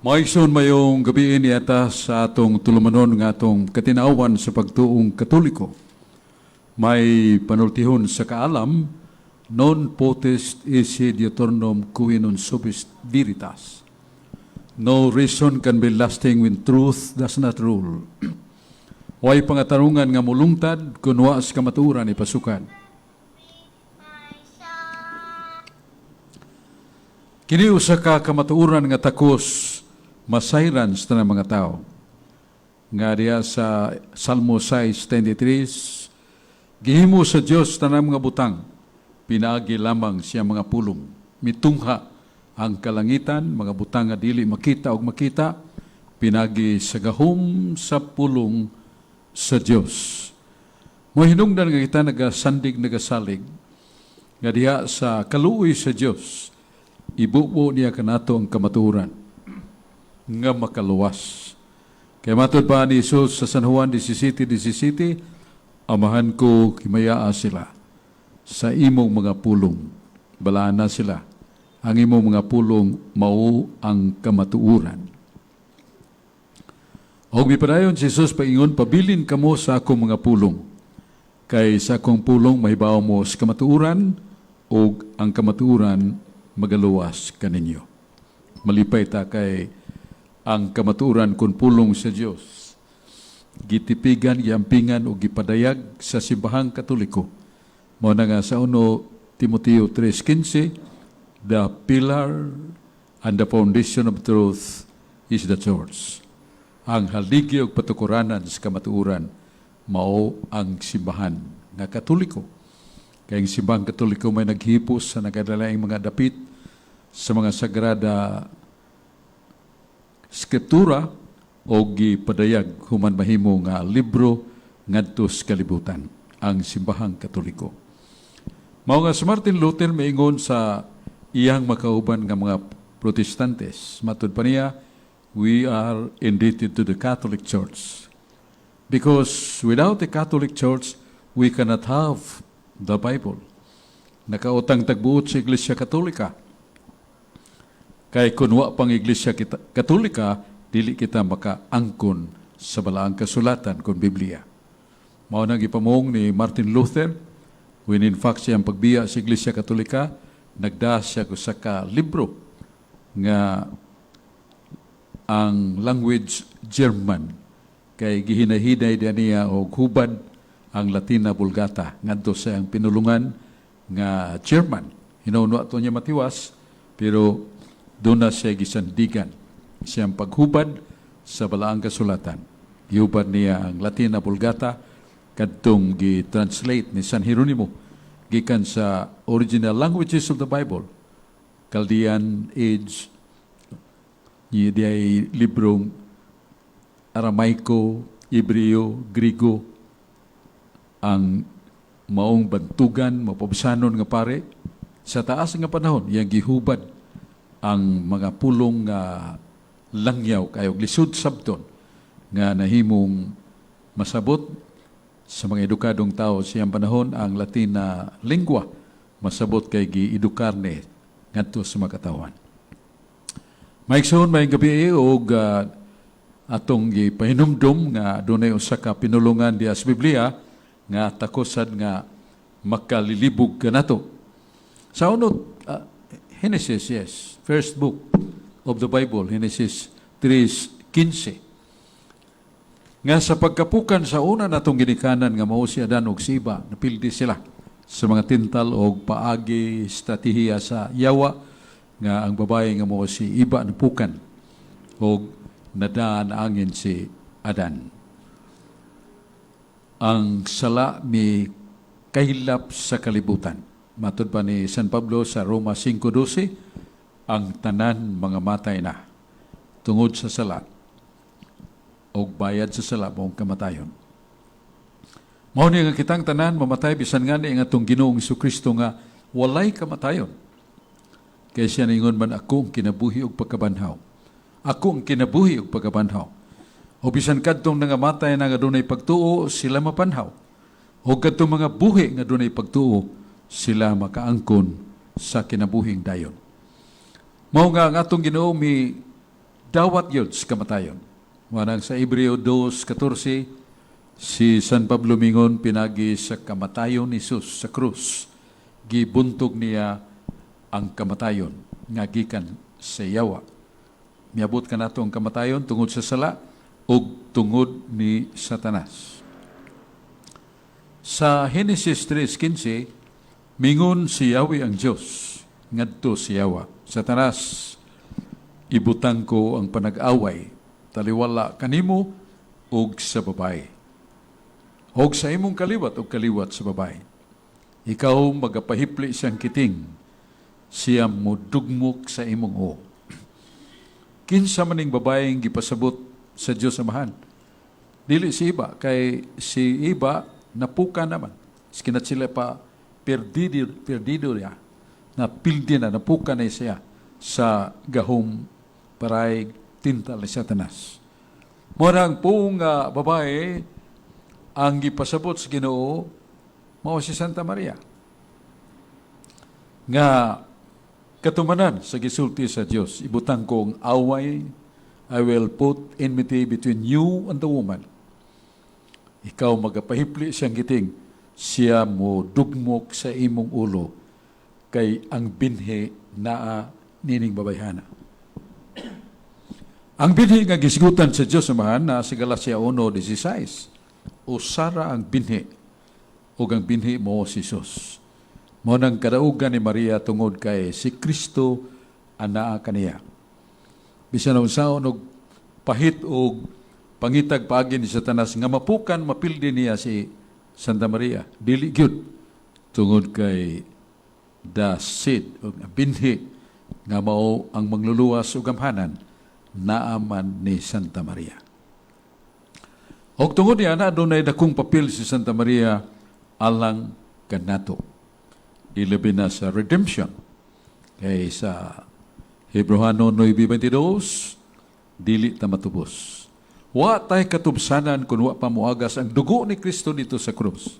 Mga igsoon, mayong gabi niata sa atong tulumanon nga atong katinawan sa pagtuong Katoliko. May panultihon sa kaalam, non potest esse diuturnum qui non subest veritas. No reason can be lasting when truth does not rule. Way pangatarungan nga mulungtad kun wa sa kamatuoran ipasukad. Kini usa ka kamatuoran nga takos masayran sa tanang mga tao. Nga diha sa Salmo 6:23, gihimo sa Dios tanang mga butang, pinaagi lamang siya mga pulong. Mitungha ang kalangitan, mga butang nga dili makita og makita, pinagi sa gahom sa pulong sa Dios. Mohinungdan nga kita nagasandig, nagasalig nga diha sa kaluoy sa Dios, ibubo niya kanato ang kamatuoran nga makaluwas. Kaya matod pa ni Jesus sa San Juan 17:17, "Amahan ko, himayaa sila sa imong mga pulong. Balaan na sila. Ang imong mga pulong mao ang kamatuoran." Og mipadayon si Jesus paingon, "Pabilin kamo sa akong mga pulong. Kay sa akong pulong mahibaw mo sa kamatuoran, ug ang kamatuoran magaluwas kaninyo." Malipay ta kay ang kamatuoran kun pulong sa Dios gitipigan, giampingan o gipadayag sa Simbahang Katoliko. Mao na nga sa 1 Timoteo 3:15, "The pillar and the foundation of truth is the church." Ang haligi ug patukuranan sa kamatuoran mao ang simbahan nga Katoliko. Kay ang Simbahang Katoliko may naghipos sa nagkalaing mga dapit sa mga Sagrada Skriptura o gipadayag human mahimo nga libro ngadto sa kalibutan ang Simbahang Katoliko. Mao nga si Martin Luther maingon sa iyang makauban nga mga Protestantes. Matud pa niya, "We are indebted to the Catholic Church. Because without the Catholic Church, we cannot have the Bible." Nakautang tagbuot sa Iglesia Katolika. Kay kun wa pang Iglesia Katolika, dili kita makaangkon sa Balaang Kasulatan kung Biblia. Mao nang gipamuong ni Martin Luther, when in fact siyang pagbiya sa Iglesia Katolika, nagda siya usa ka libro nga ang language German kay gihinahinay diya niya og hubad ang Latina Vulgata ngadto sa iyang pinulungan nga German. Hinuon wa to niya matiwas, pero doon na siya gisandigan siyang paghubad sa Balaang Kasulatan. Gihubad niya ang Latina Vulgata kadtong gi-translate ni San Jeronimo gikan sa original languages of the Bible. Chaldean Age, ni di librong Aramaiko, Hebreo, Grigo, ang maong bantugan, mapabsanon nga pare, sa taas nga panahon, iyang gihubad ang mga pulong nga langyaw kayo lisod sabton nga nahimong masabot sa mga edukadong tao siyang panahon ang Latina lingua, masabot kay giedukar ni ngadto sa mga katawan. Mga igsoon, may gabi og atong gipahinumdum nga dunay usa ka pinulungan diha sa Biblia nga takosad nga makalilibog kanato. Sa uno, Genesis, yes, first book of the Bible, Genesis 3:15. Nga sa pagkapukan sa una natong ginikanan nga mao si Adan ug si Eva, napildi sila sa mga tintal og paagi estratehiya sa yawa nga ang babae nga mao si Eva napukan og nadaan angin si Adan. Ang sala mi kahilap sa kalibutan. Matud pa ni San Pablo sa Roma 5:12, ang tanan mga matay na tungod sa sala og bayad sa sala mao kamatayon. Mao ni nga kitang tanan mamatay bisan ngani ang atong Ginoong Kristo nga Walay kamatayon. Kaya siya ningon man, "Ako ang kinabuhi ug pagkabanhaw. Ako ang kinabuhi ug pagkabanhaw." O bisan kadtong nangamatay na nga dunay pagtuo, sila mapanhaw. O kadtong mga buhi nga dunay pagtuo, sila makaangkon sa kinabuhing dayon. Mao nga ang atong Ginoo mi dawat gyud sa kamatayon. Manang sa Hebreo 2:14, si San Pablo mingon, pinagi sa kamatayon ni Jesus sa krus, gibuntog niya ang kamatayon nga gikan sa yawa. Miabot kanato ang kamatayon tungod sa sala ug tungod ni Satanas. Sa Genesis 3:15, mingon si Yahweh ang Diyos ngadto sa yawa, "Satanas, ibutang ko ang panag-away taliwala kanimo ug sa babae, ug sa imong kaliwat ug kaliwat sa babae. Ikaw magapahipli siyang kiting, siya mudugmok sa imong ulo." Kinsa maning babaeng gipasabot sa Dios Amahan? Dili si Eva, kay si Eva napuka naman. Skinat sila pa perdido, perdido niya. Na pildi na, napuka na siya sa gahom paray tintal ni Satanas. Mao ang puong babae ang gipasabot sa Ginoo mao si Santa Maria. Nga katumanan sa gisulti sa Dios, "Ibutang ko ang away, I will put enmity between you and the woman. Ikaw magapahipli siyang kiting, siya mo dugmok sa imong ulo, kay ang binhi naa nining babayhana." Ang binhi nga gisgutan sa Dios Amahan na sa Galacia 1:16. Usara ang binhi ug ang binhi mao si Jesus. Mao nang kadaugan ni Maria tungod kay si Kristo anaa kaniya. Bisan unsaon og pahit og pangitag paagi ni Satanas nga mapukan, mapildi niya si Santa Maria, dili gyud, tungod kay the seed o binhi nga mao ang mangluluwas ug gamhanan naaman ni Santa Maria. Og tungod niya na dunay dakong papel si Santa Maria alang kanato. Ilabi na sa redemption. Kay sa Hebreohano 9:22, dili ta matubos. Wa tay katubsanan kung wa pa moagas ang dugo ni Kristo dito sa krus.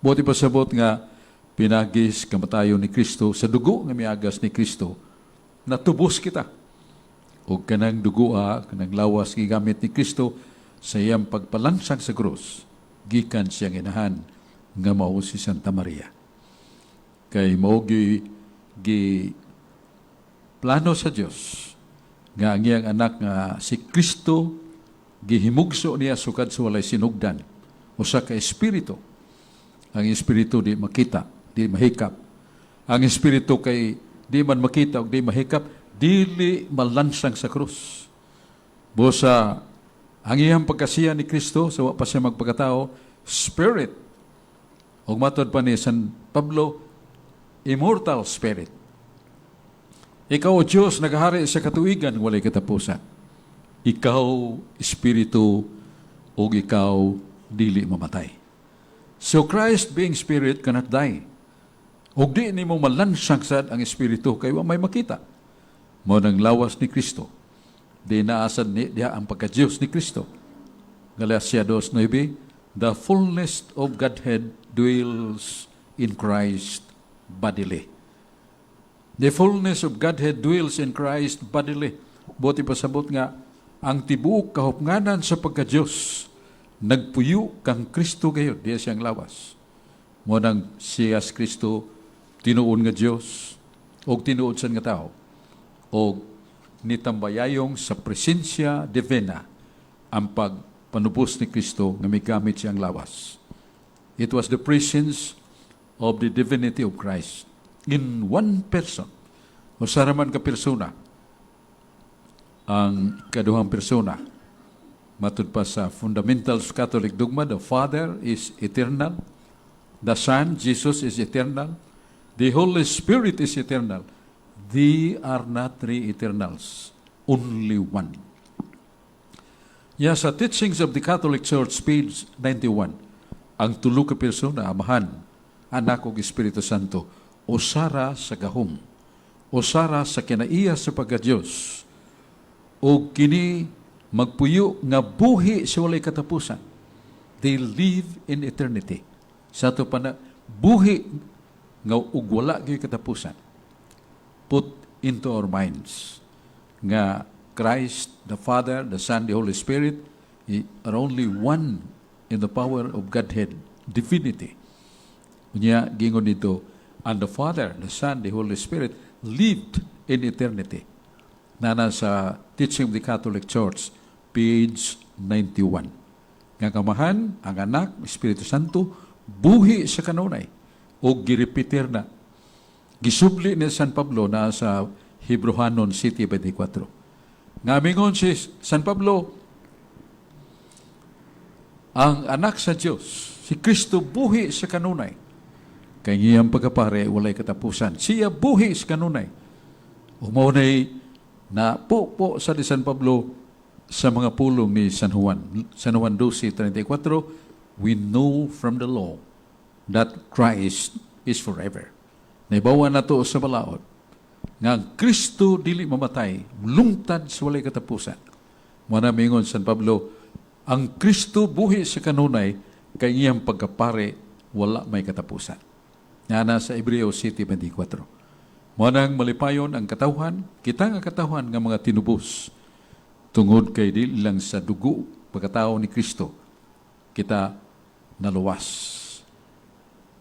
Buot ipasabot nga pinagis kamatayon ni Kristo, sa dugo nga miagas ni Kristo, natubos kita. O kanang dugoa, kanang lawas gigamit ni Kristo sa iyang pagpalansang sa krus, gikan siyang inahan nga mao si Santa Maria. Kay mao gi, gi plano sa Dios nga ang iyang anak nga si Kristo gihimugso niya sukad sa walay sinugdan, usa ka espiritu. Ang espiritu di makita, di mahikap. Ang espiritu kay di man makita ug di mahikap, dili malansang sa krus. Busa ang iyang pagkasiya ni Kristo sa wa pa siya magpakatao, spirit. Ug matod pa ni San Pablo, immortal spirit. Ikaw, O Diyos, nagahari sa katuigan, walay katapusan. Ikaw, espiritu, ug ikaw, dili mamatay. So Christ being spirit cannot die. Ug di nimo malansang sad ang espiritu kay wa may makita. Mao nang lawas ni Kristo. Di naasad ni diha ang pagka-Diyos ni Kristo. Galatia 2:9, "The fullness of Godhead dwells in Christ bodily." The fullness of Godhead dwells in Christ bodily. Buot ipasabot nga, ang tibuok kahupnganan sa pagka-Diyos, nagpuyo kang Kristo gayud, diya siyang lawas. Mao nang siya si Kristo, tinuon nga Diyos, o tinuod sa nga tao, o nitambayayong sa presensya divina ang pagpanubos ni Kristo nga migamit siyang lawas. It was the presence of the divinity of Christ in one person. Usa ra man ka persona. Ang kaduhang persona. Matud pa sa Fundamentals Catholic Dogma, the Father is eternal, the Son, Jesus, is eternal, the Holy Spirit is eternal. They are not three eternals, only one. Ya sa Teachings of the Catholic Church, page 91, ang tulo ka persona, Amahan, Anak ug Espiritu Santo, Usara sa gahom, usara sa kinaiya sa pagka-Diyos, o kini magpuyo nga buhi sa walay katapusan. They live in eternity. Sa ato pa na, buhi nga ug wala gyud katapusan. Put into our minds nga Christ, the Father, the Son, the Holy Spirit are only one in the power of Godhead, divinity. Unya, gingon dito, and the Father, the Son, the Holy Spirit lived in eternity. Nana sa Teaching of the Catholic Church, page 91. Nga Amahan, ang Anak, Espiritu Santo, buhi sa kanunay o girepetir na. Gisubli ni San Pablo na sa Hebreohanon 7:24. Nga mingon si San Pablo, ang anak sa Dios, si Kristo, buhi sa kanunay. Kay iyang pagkapare walay katapusan. Siya buhi sa kanunay. Ug mao nay na po sa ni San Pablo sa mga pulong ni San Juan. San Juan 12:34, "We know from the law that Christ is forever." Naibawan na to sa balaod nga ang Kristo dili mamatay, lungtad sa walay katapusan. Mao na mingon San Pablo, ang Kristo buhi sa kanunay kay iyang pagkapare wala may katapusan. Nga na sa Hebreo 7:24. Mao nang malipayon ang katawhan, kita nga katawhan nga mga tinubos, tungod kay dili lang sa dugo pagkatao ni Kristo kita naluwas.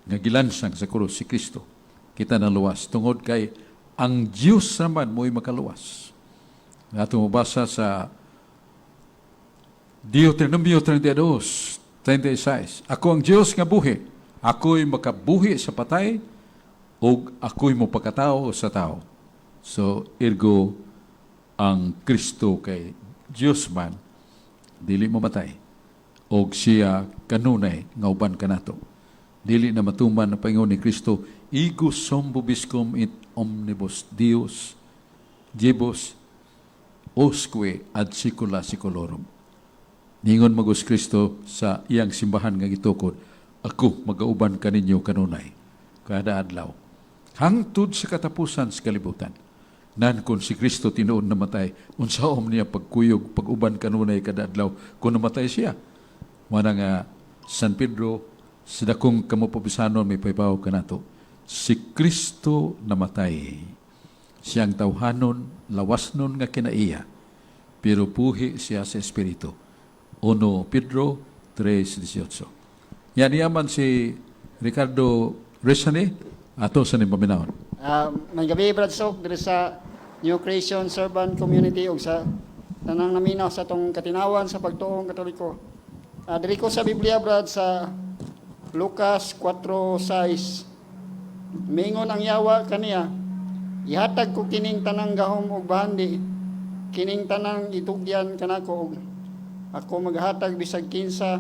Nga gilansang sa krus si Kristo, kita naluwas tungod kay ang Diyos naman mo'y makaluwas. Ato mabasa sa Deuteronomio 32:36. "Ako ang Diyos nga buhi. Ako'y makabuhi sa patay ug ako'y mopakatao sa tao." So, ergo, ang Kristo kay Diyos man, dili mamatay. Og siya kanunay nga uban kanato. Dili na matuman ang paingon ni Kristo, "Ego sum vobiscum in omnibus dies diebus usque ad saecula saeculorum." Ningon magos Kristo sa iyang simbahan nga gitukod, "Ako magauban kaninyo kanunay, kada adlaw, hangtod sa katapusan sa kalibutan." Nan kung si Kristo tinuod namatay, unsaon niya pagkuyog, pag-uban kanunay kada adlaw, kung namatay siya? Mana nga San Pedro, sa dakong kamapubisanon may pahibaw kanato. Si Kristo namatay. Siyang tawhanon, lawasnon nga kinaiya, pero buhi siya sa Espiritu. 1 Pedro 3:18. Yan yaman si Ricardo Rezane, ato sa ning paminawon. May gabi, Brad Sok, diri sa New Creation Servant Community ug sa tanang naminaw sa atong katinawan sa pagtuong Katoliko. Diri ko sa Biblia, Brad, sa Lucas 4:6. Mingon ang yawa kaniya, "Ihatag ko kining tanang gahom ug bahandi, kining tanang itugyan kanako ug ako maghatag bisag kinsa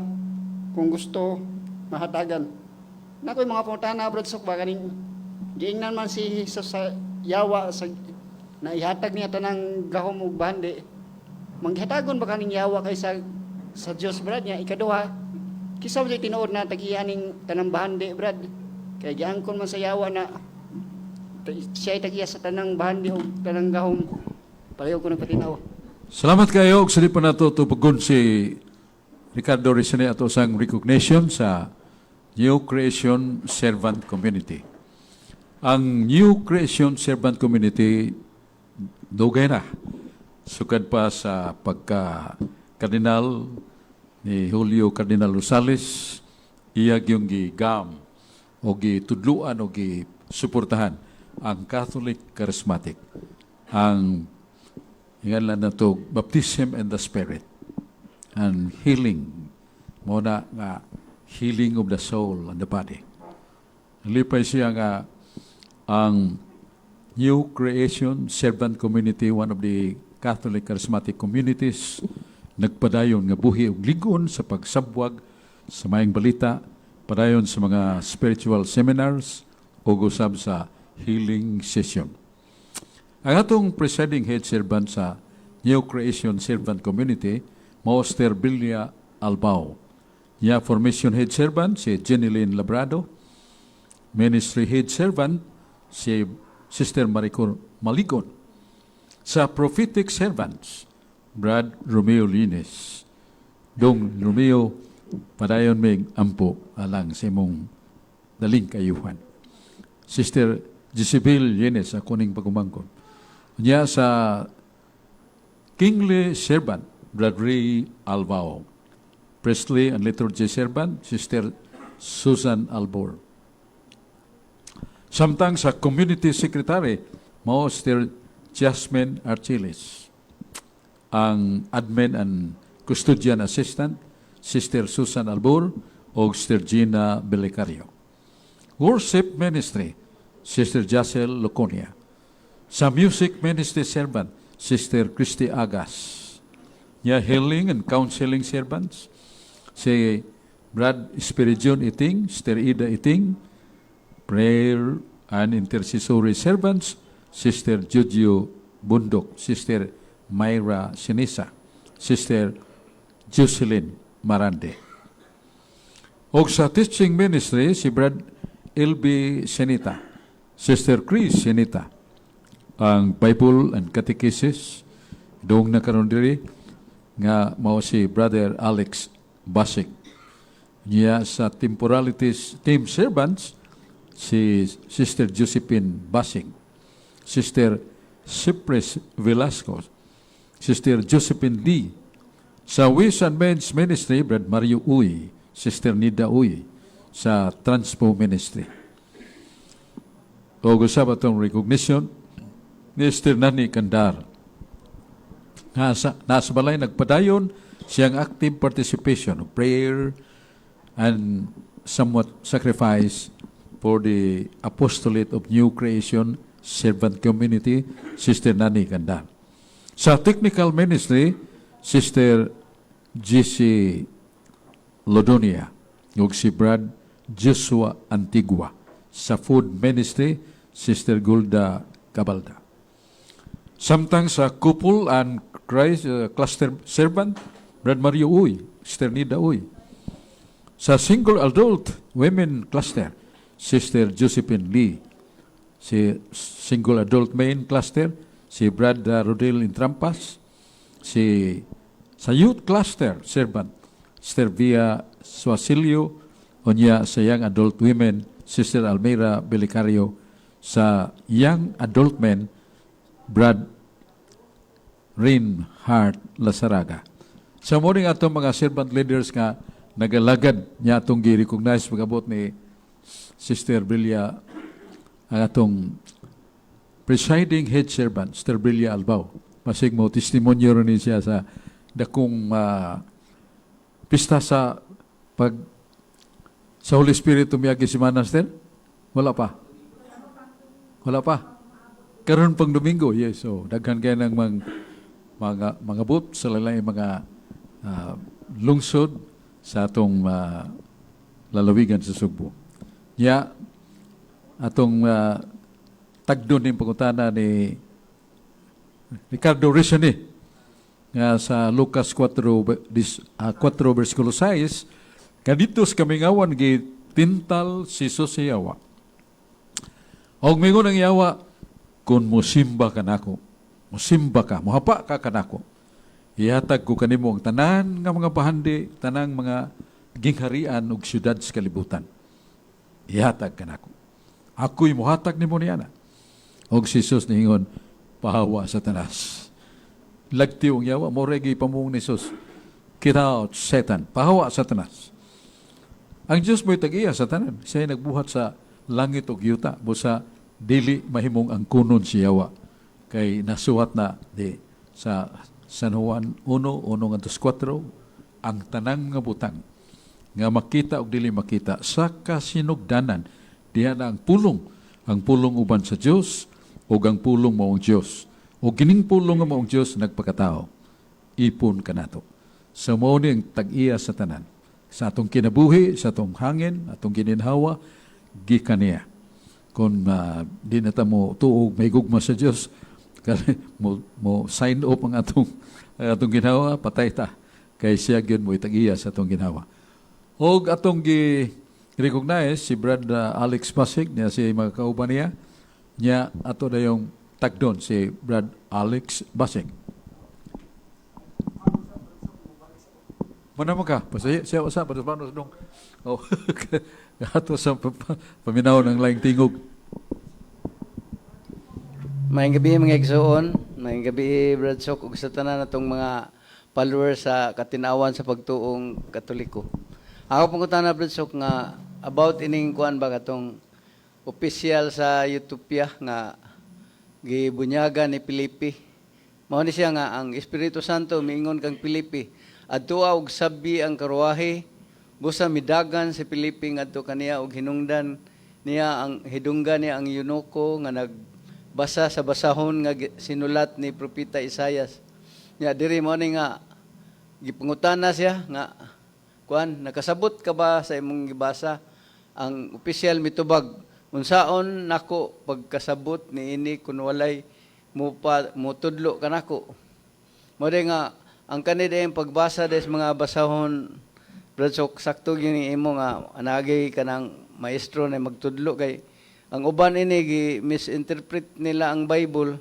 kung gusto mahatagan." Nakoy mga pangutana, Brad Sok, ba kaning giingnan man si Jesus sa yawa sa na ihatag niya tanang gahom ug bahandi. Manghatagon ba kaning yawa kay sa Dios, Brad, niya? Ikaduha, kinsa ba tinuod na tag-iya ning tanang bahandi, Brad? Kay giangkon man sa yawa na siya ay tag-iya sa tanang bahandi ug tanang gahom. Pareho ko nagpatinaw. Salamat kayo. Ug sa pa nato tubagon si Ricardo Rizane ato sang recognition sa New Creation Servant Community. Ang New Creation Servant Community dugay na. Sukad pa sa pagka Kardinal ni Julio Cardinal Rosales, iya yung gigam o gitudluan o gisuportahan ang Catholic Charismatic. Ang ingan lang na to, baptism and the Spirit and healing. Mao na nga healing of the soul and the body. Lipay siya nga ang New Creation Servant Community, one of the Catholic Charismatic Communities, nagpadayon nga buhi ug ligon sa pagsabwag sa maayong balita, padayon sa mga spiritual seminars ug usab sa healing session. Ang atong presiding head servant sa New Creation Servant Community, Master Bilya Albao. Niya formation head servant si Jeneline Labrado, ministry head servant si Sister Maricor Maligon. Sa Prophetic Servants, Brad Romeo Lines. Dong Romeo, padayon mig ampo alang sa imong daling kayuhan. Sister Jezebel Yenes, ako ning pagumangkon. Nya sa Kingly Servant, Brad Ray Albao. Priestly and Liturgy Servant, Sister Susan Albor. Samtang sa Community Secretary, mao Sister Jasmine Archiles. Ang Admin and Custodian Assistant, Sister Susan Albor o Sister Gina Belicario. Worship Ministry, Sister Jacel Loconia. Sa Music Ministry Servant, Sister Christy Agas. Nya Healing and Counseling Servants, si Brad Spiridion Iting, Sister Ida Iting. Prayer and Intercessory Servants, Sister Jojo Bundok, Sister Myra Sinisa, Sister Jocelyn Marande. Og sa Teaching Ministry, si Brad L.B. Senita, Sister Chris Senita, ang Bible and Catechesis, doong na karon diri, nga mao si Brother Alex Basik. Niya sa Temporalities Team Servants, si Sister Josephine Basing, Sister Cypress Velasco, Sister Josephine D. Sa Ways and Means Ministry, Brad Mario Uy, Sister Nida Uy, sa Transpo Ministry. O usab atong recognition ni Sister Nani Kandar. Nasa balay nagpadayon siyang active participation of prayer and somewhat sacrifice for the apostolate of New Creation Servant Community, Sister Nani Kandar. Sa Technical Ministry, Sister G.C. Lodonia, ug si Brad Joshua Antigua. Sa Food Ministry, Sister Gulda Cabalda. Samtang sa Couple and Christ Cluster Servant, Brad Mario Uy, Sister Nida Uy. Sa Single Adult Women Cluster, Sister Josephine Lee. Si Single Adult Men Cluster, si Brad Rodel Intrampas. Si sa Youth Cluster Servant, Sister Via Suasilio, unya sa Young Adult Women, Sister Almira Belicario. Sa Young Adult Men, Brad Reinhardt Lasaraga. Sa morning atong mga servant leaders nga nagalagad niya atong gi-recognize pag-abot ni Sister Brilia, ang atong presiding head servant, Sister Brilia Albao. Masig mo testimonyo rin siya sa dakong pista sa pag sa Holy Spirit tumiyagi si Manaster? Wala pa. Wala pa. Karon pang Domingo, yes. So, daghan kay ng mga booth sa lain mga lungsod sa atong lalawigan sa Sugbo. Ya, atong tagdon ning pangutana ni Ricardo Rizani nga sa Lucas 4 dis, 4 versikulo 6, kadto sa kamingawan gi tintal si Jesus sa yawa. Og mingon ang yawa, "Kung musimba ka nako, musimba ka, muhapa ka kanako, ihatag ko kanimo ang tanan nga mga bahandi, tanang mga gingharian ug syudad sa kalibutan. Ihatag kanako. Ako'y muhatag nimo niana." Og si Jesus niingon, "Pahawa, Satanas." Lagtiw ang yawa, mo regi pamung ni Jesus. "Get out, Satan. Pahawa, Satanas." Ang Diyos mo'y tag-iya sa tanan. Siya nagbuhat sa langit ug yuta. Busa dili mahimong ang kunon si yawa. Kay nasuwat na di sa San Juan 1:1-4, ang tanang nga butang nga makita og dili makita sa kasinugdanan, diha na ang Pulong, ang Pulong uban sa Dios ug ang Pulong mao ang Dios, ug kining Pulong nga mao ang Dios nagpakatao ipon kanato. Sa mao ni ang tag-iya sa tanan, sa atong kinabuhi, sa atong hangin, atong gininhawa, gikan niya. Kung di na ta mo tuog may gugma sa Dios, kay mo sign off ang atong ginawa, patay ta, kay siya gyud mo tag-iya sa atong ginawa. Og atong gi recognize si Brad Alex Pasig niya, si mga kauban niya. Nya ato dayong tagdon si Brad Alex Basing. Mana mo ka? Pasaya siya usa para sa dong. Oh. Ato sa paminaw ng laing tingog. Maayong gabi, mga igsoon, maayong gabi, Brad Sok, ug sa tanan natong mga followers sa Katinawan sa Pagtuong Katoliko. Ako pangutana, Brad Sok, nga about ining kuan ba, katong opisyal sa Ethiopia nga gibunyagan ni Felipe. Mao ni siya nga ang Espiritu Santo miingon kang Felipe, "Adtoa og sabi ang karwahe." Busa midagan si Felipe ngadto kaniya og hinungdan niya ang hidunggan niya ang eunuko nga nagbasa sa basahon nga sinulat ni Propeta Isayas. Nya diri mo ni nga gipangutana siya nga kuan, "Nakasabot ka ba sa imong gibasa?" Ang opisyal mitubag, "Unsaon nako pagkasabot niini kun walay mo pa motudlo kanako?" Mo nga ang kani dayong pagbasa des mga basahon, Brad Sok, sakto gyud imo nga anagi kanang maestro na magtudlo, kay ang uban ini gi misinterpret nila ang Bible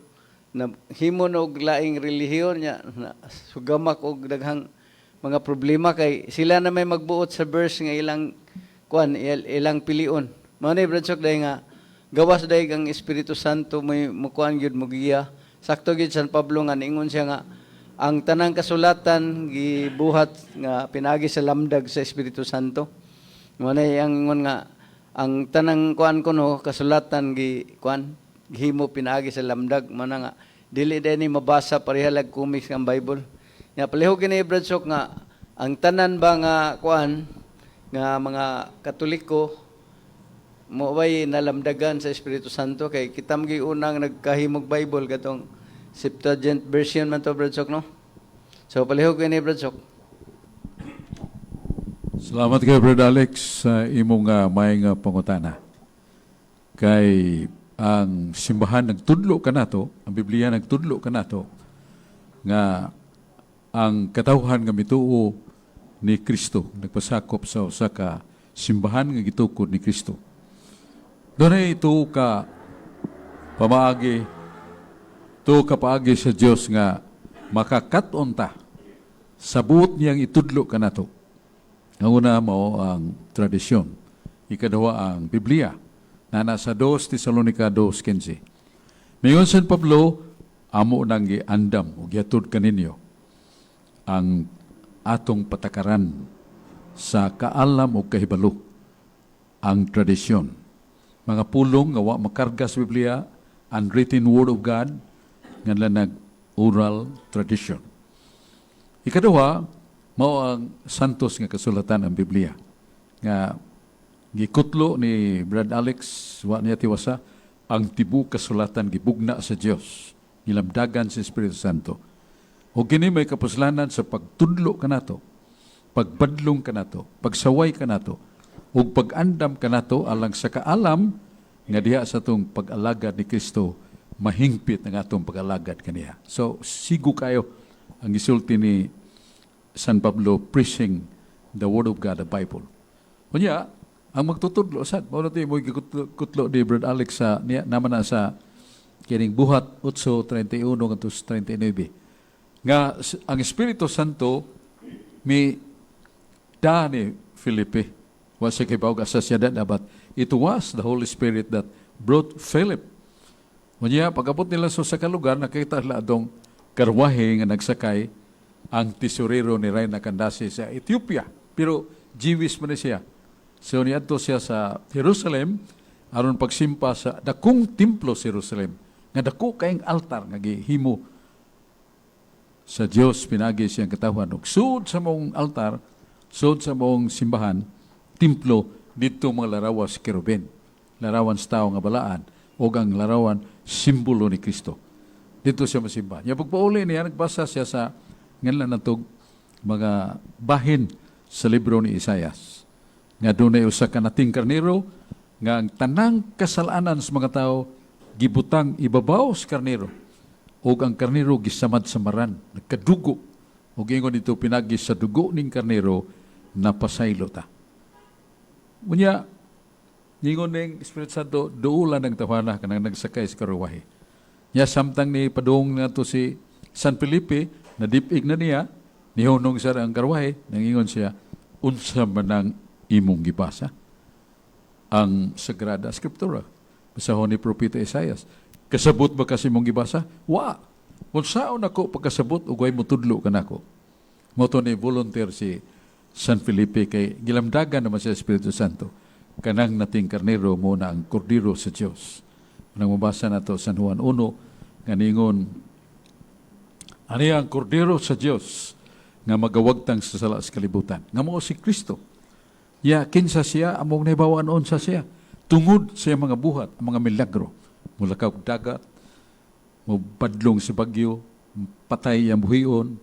na himo og laing relihiyon niya na sugamak og daghang mga problema, kay sila na may magbuot sa verse nga ilang kuan, ilang pilion. Mao ni, Brad Sok, dahil nga gawas dahil ang Espiritu Santo may mukuan gyud, mogiya. Sakto gyud San Pablo nga niingon siya nga ang tanang kasulatan gibuhat nga pinagi sa lamdag sa Espiritu Santo. Mao na ang ingon nga ang tanang kuan kuno kasulatan gi kuan, gihimo pinaagi sa lamdag. Mao na nga dili din ni mabasa pareha lag comics ang Bible. Nya palihog kini, Brad Sok, nga ang tanan ba nga kuan nga mga Katoliko mo bay nalamdagan sa Espiritu Santo, kay kita magi unang nagkahimog Bible, katong Septuagint version man to, Brad Sok, no? So palihog kini, Brad Sok. Salamat kay Brad Alex sa imong maayong pangutana. Kay ang simbahan nagtudlo kanato, ang Biblia nagtudlo kanato nga ang katawhan nga mituo ni Kristo nagpasakop sa usa ka simbahan nga gitukod ni Kristo. Dunay ito ka pamaagi, tuo ka paagi sa Dios nga makakat-on ta sa buot niyang itudlo kanato. Ang una mao ang tradisyon. Ikaduha ang Biblia na nasa 2 Tesalonica 2.15. Miingon San Pablo, "Amo nang giandam ug gihatod kaninyo ang atong patakaran sa kaalam o kahibalo, ang tradisyon." Mga pulong nga wa makarga sa Biblia, unwritten word of God, nga nag oral tradition. Ikaduha, mao ang santos nga kasulatan, ang Biblia. Nga gikutlo ni Brad Alex, wa niya tiwasa, ang tibuok kasulatan gibugna sa Dios, gilamdagan sa Espiritu Santo. O kini may kapuslanan sa pagtudlo kanato, pagbadlong kanato, pagsaway kanato, ug pag-andam kanato alang sa kaalam nga diha sa atong pag-alagad ni Kristo mahingpit ang atong pag-alagad kaniya. So sigo kayo ang gisulti ni San Pablo, preaching the Word of God, the Bible. Unya, ang magtutudlo sad, mao na mo gikutlo ni Brad Alex sa niya naman na sa kining Buhat 8:31 ngadto sa 39 nga ang Espiritu Santo mi da ni Felipe. Wa siya kibaw asa siya da, but it was the Holy Spirit that brought Philip. Unya, pag-abot nila sa lugar, nakita sila adong karwahe nga nagsakay ang tesorero ni Reyna Candace sa Ethiopia. Pero Jewish man ni siya. So niadto siya sa Jerusalem aron pagsimpa sa dakong templo sa Jerusalem nga dako kayong altar nga gihimo sa Dios pinagi siyang katawhan. Ug sud sa maong altar, sud sa maong simbahan, templo, didto mga larawan sa kerubin, larawan sa tao nga balaan, ug ang larawan simbolo ni Kristo. Didto siya masimba. Nya pagpauli niya, nagbasa siya sa nganlan natog mga bahin sa libro ni Isayas nga dunay usa ka nating karnero nga ang tanang kasalanan sa mga tao gibutang ibabaw sa karnero ug ang karnero gisamad-samaran, nagkadugo, ug ingon dito, pinagi sa dugo ning karnero napasaylo ta. Unya Ningon ning Espiritu Santo, duulan ang tawhana kanang nagsakay sa karuwahe. Nya samtang ni padung nato si San Felipe, nadipig na niya, nihunong sa ang karwahe, nangingon siya, "Unsa man ang imong gibasa?" Ang Sagrada Escritura. Basahon ni Propeta Isaias. "Kasabot ba kasi imong gibasa?" "Wa. Unsaon ako pagkasabot ug way mutudlo kanako?" Mao to ni volunteer si San Felipe kay gilamdagan naman sa Espiritu Santo. Kanang nating karnero mao na ang kordero sa Dios. Nang mabasa nato San Juan 1 nga ningon ani ang kordero sa Dios nga magawagtang sa sala sa kalibutan. Nga mao si Kristo. Ya kinsa siya among nahibaw-an unsa siya tungod sa iyang mga buhat, ang mga milagro. Mulakaw og dagat, mo badlong sa bagyo, patay ang buhion,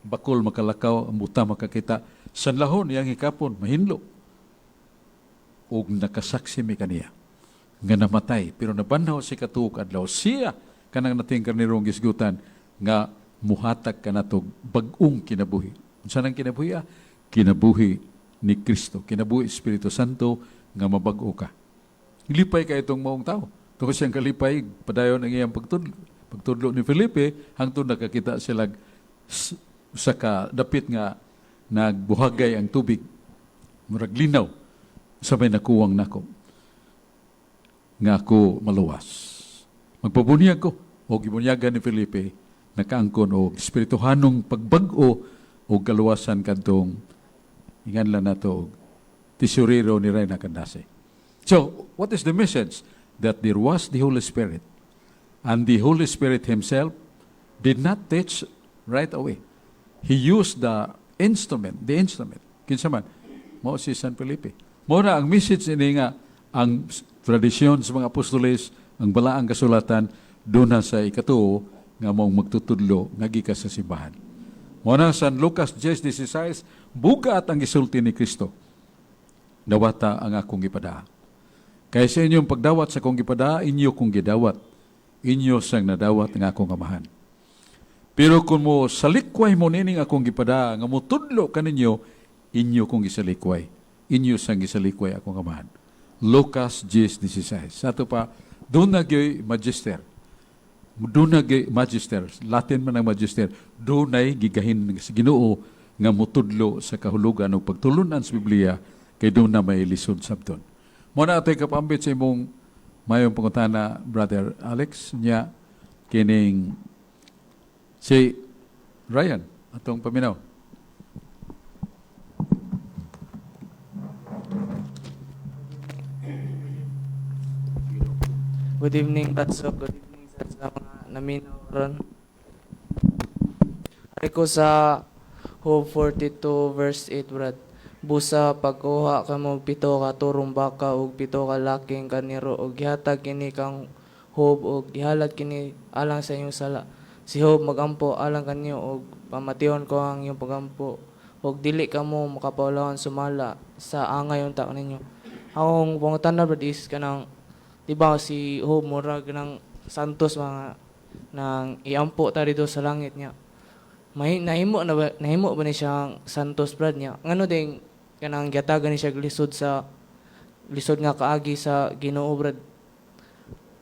bakol makalakaw, ang buta makakita. Sanlahon iyang hikapon, mahinlo. Ug nakasaksi mi kaniya nga namatay pero nabanhaw sa ikatuo ka adlaw. Siya kanang nating karnirong gisgutan nga muhatag kanato bag-ong kinabuhi. Unsa nang kinabuhi, ah? Kinabuhi ni Kristo, kinabuhi Espiritu Santo nga mabag-o ka. Lipay kay itong maong tao. Tungod siyang kalipay, padayon ang iyang pagtudlo. Pagtudlo ni Felipe, hangtod nakakita sila sa ka dapit nga nagbuhagay ang tubig. Murag linaw sa may nakuwang nako nga ako maluwas. Magpabunyag ko o gibunyagan ni Felipe, nakaangkon og espirituhanong pagbag-o o kaluwasan kadtong inganlan nato og tesorero ni Reyna Candace. So, what is the message? That there was the Holy Spirit. And the Holy Spirit Himself did not teach right away. He used the instrument, the instrument. Kinsa man? Mao si San Felipe. Mao na ang message ini nga ang tradisyon sa mga apostoles, ang balaang kasulatan, doon na sa ikatuo nga maong magtutudlo nga gikan sa simbahan. Mao na San Lucas 10:16, bugat ang gisulti ni Kristo. "Dawata ang akong gipadaa. Kay sa inyong pagdawat sa akong gipadaa, inyo kong gidawat. Inyo sang nadawat nga akong Amahan. Pero kung mo salikway mo nining akong gipadaa, nga mutudlo kaninyo, inyo kong gisalikway. Inyo sang gisalikway akong Amahan." Lucas 10:16. Sa ato pa, duna gyoy magister. Duna gyoy magister. Latin man ang magister. Dunay gigahin sa Ginoo nga mutudlo sa kahulugan o pagtulunan sa Biblia kay duna may lisod sabton. Mao na ato'y kapambit sa imong mayong pangutana, Brother Alex, niya kining si Ryan, atong paminaw. Good evening, Tatso. Good evening sa mga naminaw ron. Ari ko sa Job 42 verse 8, Brad. "Busa pagkuha kamo 7 ka turong baka ug 7 ka laking karnero ug gihatag kini kang Job ug gihalad kini alang sa inyong sala. Si Job magampo alang kanyo ug pamation ko ang iyong pagampo ug dili kamo makapaulawan sumala sa angay unta ninyo." Akong pangutana, Brad, is kanang di ba si Job murag ng santos mga nang iampo ta dito sa langit niya. May nahimo na ba, nahimo ba ni siyang santos, Brad, niya? Ngano ding kanang gihatagan ni siya lisod sa lisod nga kaagi sa Ginoo, Brad?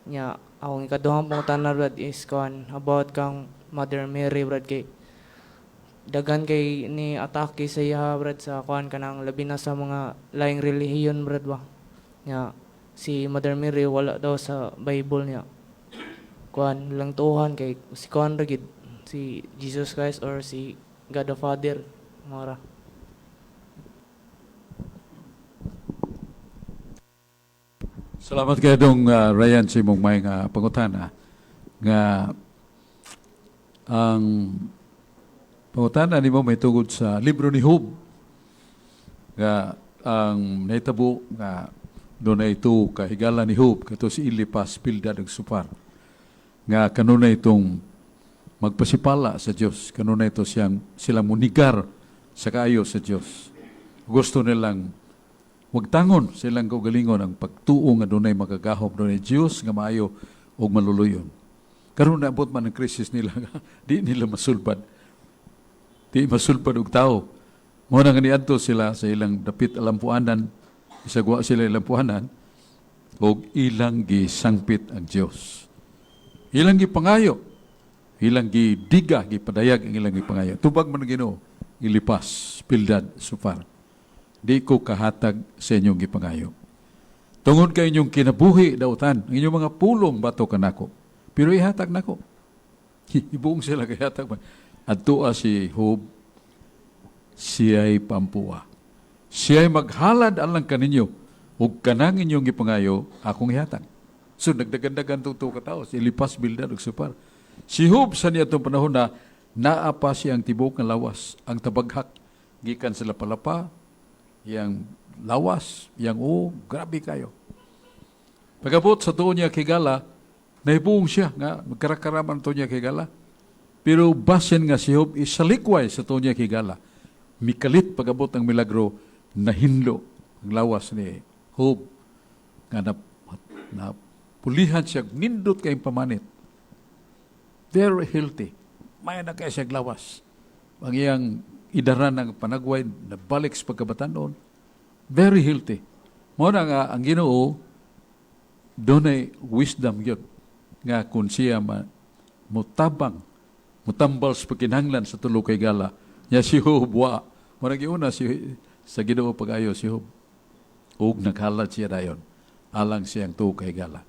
Nya akong ikaduhang pangutana, Brad, is kuan about kang Mother Mary, Brad, kay daghan kay ni atake sa iya, Brad, sa kuan kanang labi na sa mga laing relihiyon, Brad, ba nya si Mother Mary wala daw sa Bible niya, kuan lang tuhan kay si kuan ra gid, si Jesus Christ or si God the Father mora. Salamat kay dong Ryan sa imong may nga pangutana nga ang pangutana nimo may tungod sa libro ni Job nga ang nahitabo nga doon ito kahigala ni Job kato si Eliphaz, Bildad ug Sopar nga kanunay itong magpasipala sa Dios, kanunay ito siyang silang munigar sa kaayo sa Dios, gusto nilang wagtangon silang kaugalingon ang pagtuo nga dunay makagahom, dunay Dios nga maayo ug maluluyon. Karon naabot man ang krisis nila nga di nila masulbad. Di masulbad og tao. Mao na nga niadto sila sa ilang dapit alampuanan, isagwa sila ilang puanan. Ug ilang gisangpit ang Dios. Ilang gipangayo, ilang gidiga, gipadayag ang ilang gipangayo. Tubag man ng Ginoo, Elipas, Bildad, Sofar. Di ko kahatag sa inyong gipangayo. Tungod kay inyong kinabuhi dautan, ang inyong mga pulong batok kanako. Pero ihatag nako. Ibuong sila kay hatag man. Adtoa si Job, siya'y pampua. Siya'y maghalad alang kaninyo, ug kanang inyong gipangayo, akong ihatag. So nagdagan-dagan itong tuo ka tao, si Elipas, Bildad, ug Sofar. Si Job sa niya panahon na naa pa siyang tibok nga lawas, ang tabaghak, gikan sa lapalapa, iyang lawas, iyang o, grabe kayo. Pagabot sa tuo niya kigala, nahibuong siya nga magkarakaraman tuo niya kigala. Pero basin nga si Job isalikway sa tuo niya kigala. Mikalit pagabot ang milagro, nahinlo ang lawas ni Job nga na pulihan siya, nindot kayong pamanit. Very healthy. May na kaya siya lawas. Ang iyang idaran ng panagway, nabalik sa pagkabatanon. Very healthy. Mao na nga ang Ginoo dunay wisdom yun nga kung siya mutabang, mutambal sa pagkinahanglan sa tulo kay gala nya si Job wa mo giuna si sa Ginoo pag-ayo si Job ug naghalad siya dayon alang siyang tuo kay gala.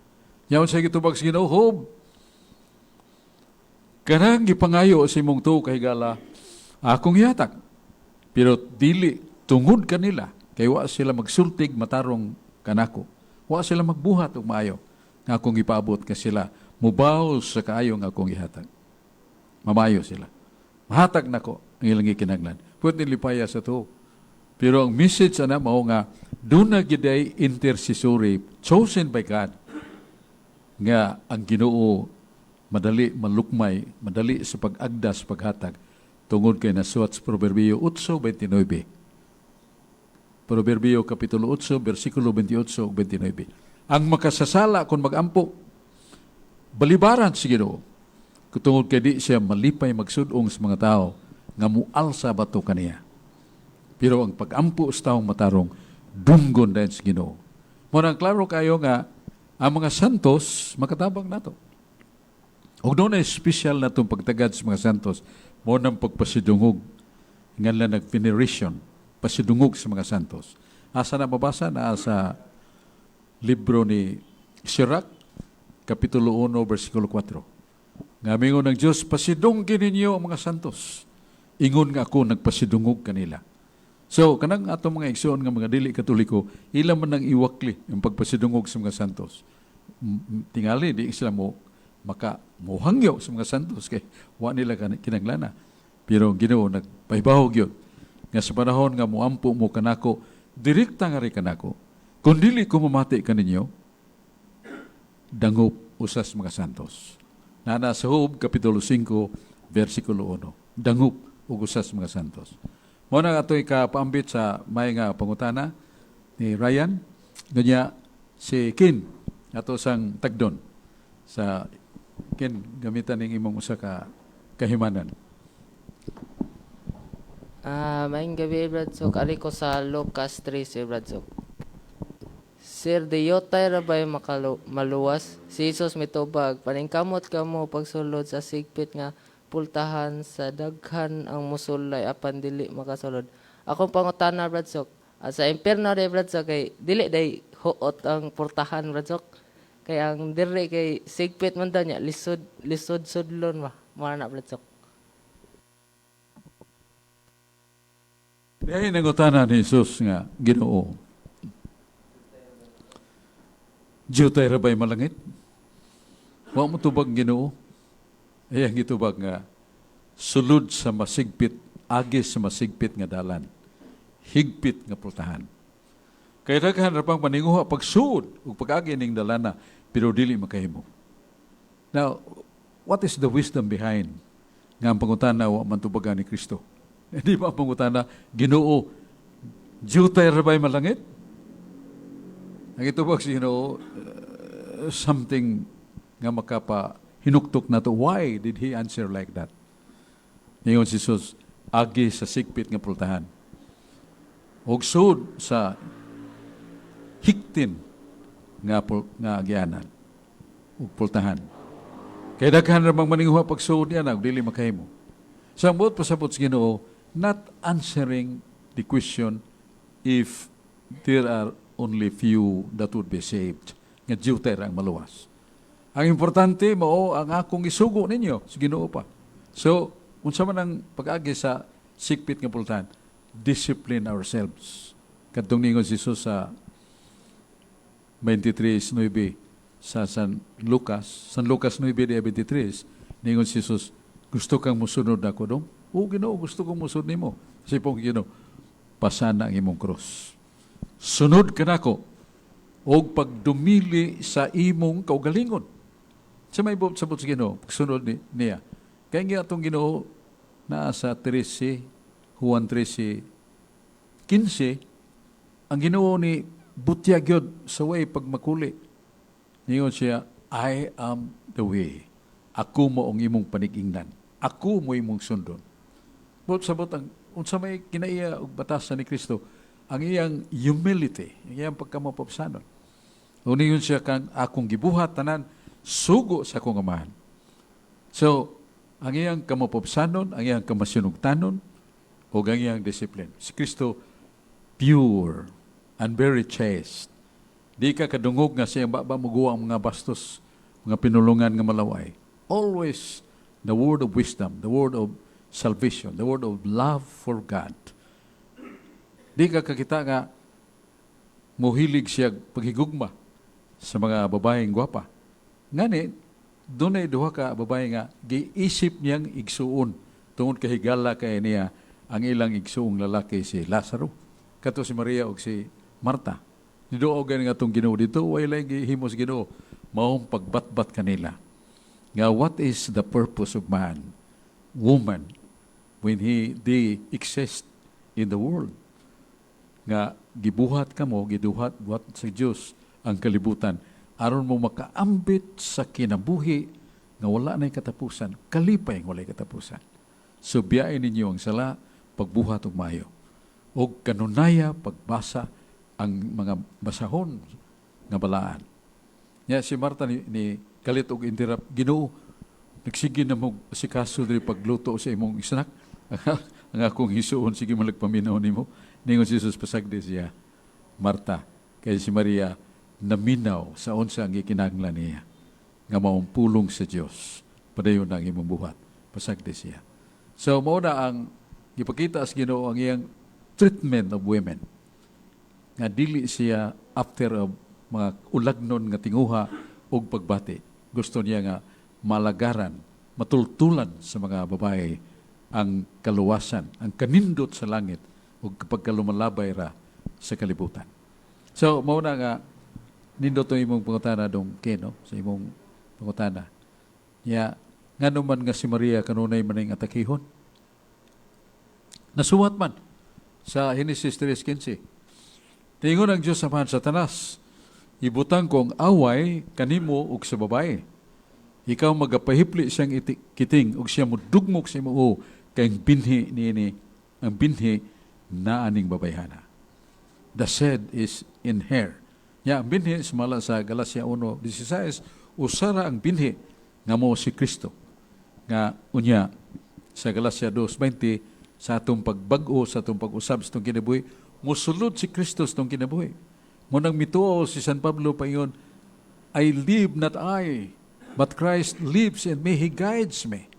Nya sa gitubag sa Ginoo, "Job, kanang gipangayo sa imong tuo kay gala akong ihatag, pero dili tungod kanila, kay wa sila magsultig matarong kanako, wa sila magbuhat og maayo nga akong ipaabot ka sila mubaw sa kaayo nga akong ihatag. Mamayo sila, mahatag nako ang ilang gikinahanglan." Pwede lipaya sa tuo. Pero ang message ana mao nga duna giday intercessory chosen by God nga ang Ginoo madali malukmay, madali sa pag-agda sa paghatag tungod kay nasuwat sa Proverbio 8:29. Proverbio Kapitulo 8, versikulo 28 ug 29. Ang makasasala kung magampo, balibaran sa Ginoo. Tungod kay di siya malipay magsudong sa mga tao nga mualsa batok kaniya. Pero ang pagampo sa taong matarong, dunggon din sa Ginoo. Mao nang klaro kayo nga ang mga santos makatabang nato. Ug doon ay special na itong pagtagad sa mga santos, mao nang pagpasidungog, nga lang nag-veneration, pasidungog sa mga santos. Asa na mabasa? Na sa libro ni Sirach, Kapitulo 1, versikulo 4. Nga mingon ng Diyos, "Pasidungin ninyo ang mga santos. Ingon nga ako nagpasidungog kanila." So, kanang atong mga igsoon nga mga dili Katoliko, ila man nang iwakli ang pagpasidungog sa mga santos. Tingali, di sila mo maka muhangyo sa mga santos kay wa nila kinanglana. Pero ang Ginoo nagpahibaw gyud nga sa panahon nga muampo mo kanako, direkta nga ri kanako. Kung dili ko mamati kaninyo, dangop usas mga santos. Nana sa Job, Kapitulo 5, versikulo 1. Dangop ug usas mga santos. Mao na ato'y kapaambit sa may nga pangutana ni Ryan. Ganyan si Kin, ato sang tagdon. Sa Kin, gamitan ning imong usa ka kahimanan. Ah, maayong gabi, Brad Sok. Ali ko sa Lucas 3, Brad Sok. Sir, diyotay ra ba'y maluwas? Si Jesus mitubag, "Paningkamot kamo pagsulod sa sigpit nga pultahan sa daghan ang musulay apan dili makasulod." Akong pangutana, Brad Sok, sa impierno day, Brad Sok, kay dili day huot ang pultahan, Brad Sok. Kay ang diri kay sigpit man daw niya, lisod lisod sudlon ba? Mao na, Brad Sok. Dihay nangutana ni Jesus nga, "Ginoo, diyotay ra ba'y malangit?" Wa mo tubag Ginoo. Ay ang gitubag nga, sulod sa masigpit, agi sa masigpit nga dalan, higpit nga pultahan. Kay daghan ra pang maninguha pagsuod ug pag-agi ning dalana, pero dili makahimo. Now, what is the wisdom behind nga ang pangutana wa man tubagan ni Kristo? Hindi ba ang pangutana, "Ginoo, diyutay ra ba'y malangit?" Ang itubag si Ginoo, something nga makapa hinuktok na to. Why did he answer like that? Ingon si Jesus, agi sa sikpit nga pultahan. Og sud sa hiktin nga agyanan ug pultahan. Kay daghan ra mang maninguha pagsuod niya na dili makahimo. Sa buot pasabot sa Ginoo, not answering the question if there are only few that would be saved, nga diyutay ra ang maluwas. Ang importante mao ang akong isugo ninyo sa Ginoo pa. So, unsa man ang pag-agi sa sikpit nga pultahan? Discipline ourselves. Kadtong ningon si Jesus sa 23:9 sa San Lucas, San Lucas 9:23, ningon si Jesus, "Gusto kang musunod nako dong?" "Oo, Ginoo, gusto kong musunod nimo." Sipong Ginoo, "Pasana ang imong krus. Sunod ka nako og pagdumili sa imong kaugalingon." Sa may buot sabot sa Ginoo, pagsunod niya. Kaya nga atong Ginoo naa sa 13, Juan 13, 15, ang Ginoo ni butyag gyud sa way pagmakuli. Ningon siya, "I am the way. Ako mo ang imong panig-ingnan. Ako mo imong sundon." Buot sabot ang unsa may kinaiya og batasan ni Kristo, ang iyang humility, ang iyang pagkamapapsanon. Uningon siya kang akong gibuhat tanan sugo sa akong Amahan. So, ang iyang kamapapsanon, ang iyang kamasinugtanon, o ang iyang discipline. Si Kristo, pure and very chaste. Di ka kadungog nga siyang baba muguwa ang mga bastos, mga pinulungan nga malaway. Always the word of wisdom, the word of salvation, the word of love for God. Di ka kakita nga muhilig siya paghigugma sa mga babaeng gwapa. Ngani, dunay duha ka babae nga giisip niyang igsuon tungod kay higala kay niya ang ilang igsuong lalaki si Lazaro. Kato si Maria ug si Marta. Niduo gani nga atong Ginoo dito, way lang gihimo sa Ginoo maong pagbatbat kanila. Nga what is the purpose of man, woman, when he they exist in the world? Nga gibuhat kamo, giduhat buhat sa Dios ang kalibutan aron mo makaambit sa kinabuhi nga wala na'y katapusan, kalipay nga walay katapusan. So biyain ninyo ang sala, pagbuhat og maayo. Og kanunaya pagbasa ang mga basahon nga balaan. Nya si Marta ni kalit og interrupt, "Ginoo, nagsige na mo asikaso diri pagluto sa imong snack. Ang akong hisuon sige man nagpaminaw nimo." Ningon si Jesus, "Pasagdi siya, Marta, kay si Maria naminaw sa unsa ang gikinahanglan niya nga maong pulong sa Dios. Padayon na ang imong buhat. Pasagdi siya." So mao na ang gipakita sa Ginoo ang iyang treatment of women nga dili siya after of mga ulagnon nga tinguha og pagbati. Gusto niya nga malagaran, matultulan sa mga babae ang kaluwasan, ang kanindot sa langit ug kapag kalumalabay ra sa kalibutan. So mao na nga nindot ang imong pangutana dong Keno, sa imong pangutana. Ya, ngano man nga si Maria kanunay man ning atakihon? Nasuwat man sa Genesis 3:15. Tingon ang Diyos Amahan, "Satanas, ibutang ko ang away kanimo ug sa babae. Ikaw magapahipli siyang kiting ug siya mudugmok sa imo uo, kay ang binhi niini, ang binhi naa ning babayhana." The seed is in her. Ya, ang binhi sumala sa Galacia 1:16, usara ang binhi nga mo si Kristo. Nga unya sa Galacia 2:20, sa atong pagbag-o, sa atong pag-usab sa atong kinabuhi, musulod si Kristo sa atong kinabuhi. Mo nang mituo si San Pablo paingon, "I live not I, but Christ lives in me, He guides me."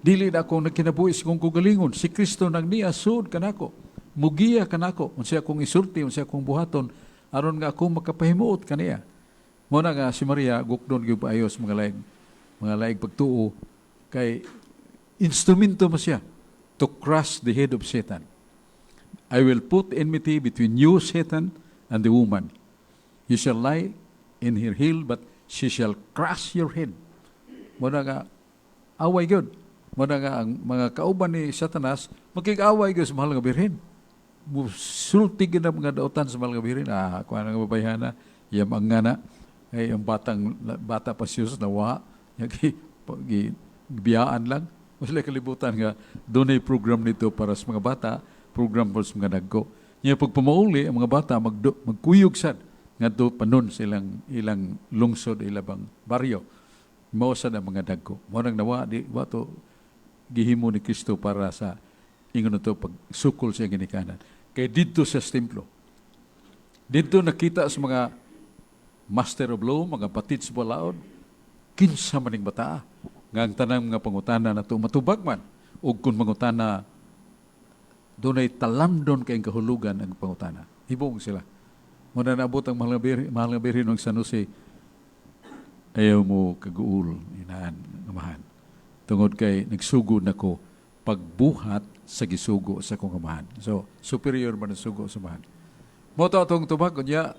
Dili na ako nagkinabuhi sa akong kaugalingon, si Kristo nang niasud kanako, mugiya kanako, unsa akong isulti, unsa akong buhaton, aron nga ako makapahimuot kaniya. Mo na nga si Maria gukdon gyud paayo sa mga laing pagtuo kay instrumento mo siya to crush the head of Satan. "I will put enmity between you, Satan, and the woman. You shall lie in her heel, but she shall crush your head." Mo na nga away gyud. Mo na nga ang mga kauban ni Satanas makig-away gyud sa Mahal nga Birhen. Musulti gyud ang mga dautan sa Mahal nga Birhen. Ah, kuan nga babayhana, iyam ang ngana ay ang batang bata pa siya nawa, gi biyaan lang. Wala kalibutan nga dunay program nito para sa mga bata, program para sa mga dagko. Nya pag pamauli ang mga bata magkuyog sad. Ngadto panon sa ilang lungsod, ilabang baryo. Mao sa na mga dagko. Mao nang nawa di wa to gihimo ni Kristo para sa ingon to pagsukol sa ginikanan. Kay didto sa templo. Didto nakita sa mga master of law, mga batid sa balaod, kinsa maning bataa nga ang tanang mga pangutana nato matubag man, ug kung mangutana dunay talamdon kay kahulugan ang pangutana. Hibong sila. Mao na naabot ang mahal nga birhen ng San Jose, "Ayaw mo kaguol, inaan, Amahan. Tungod kay nagsugod nako pagbuhat sa gisugo sa akong Amahan." So, superior man ang sugo sa Amahan. Mao to atong tubag, unya,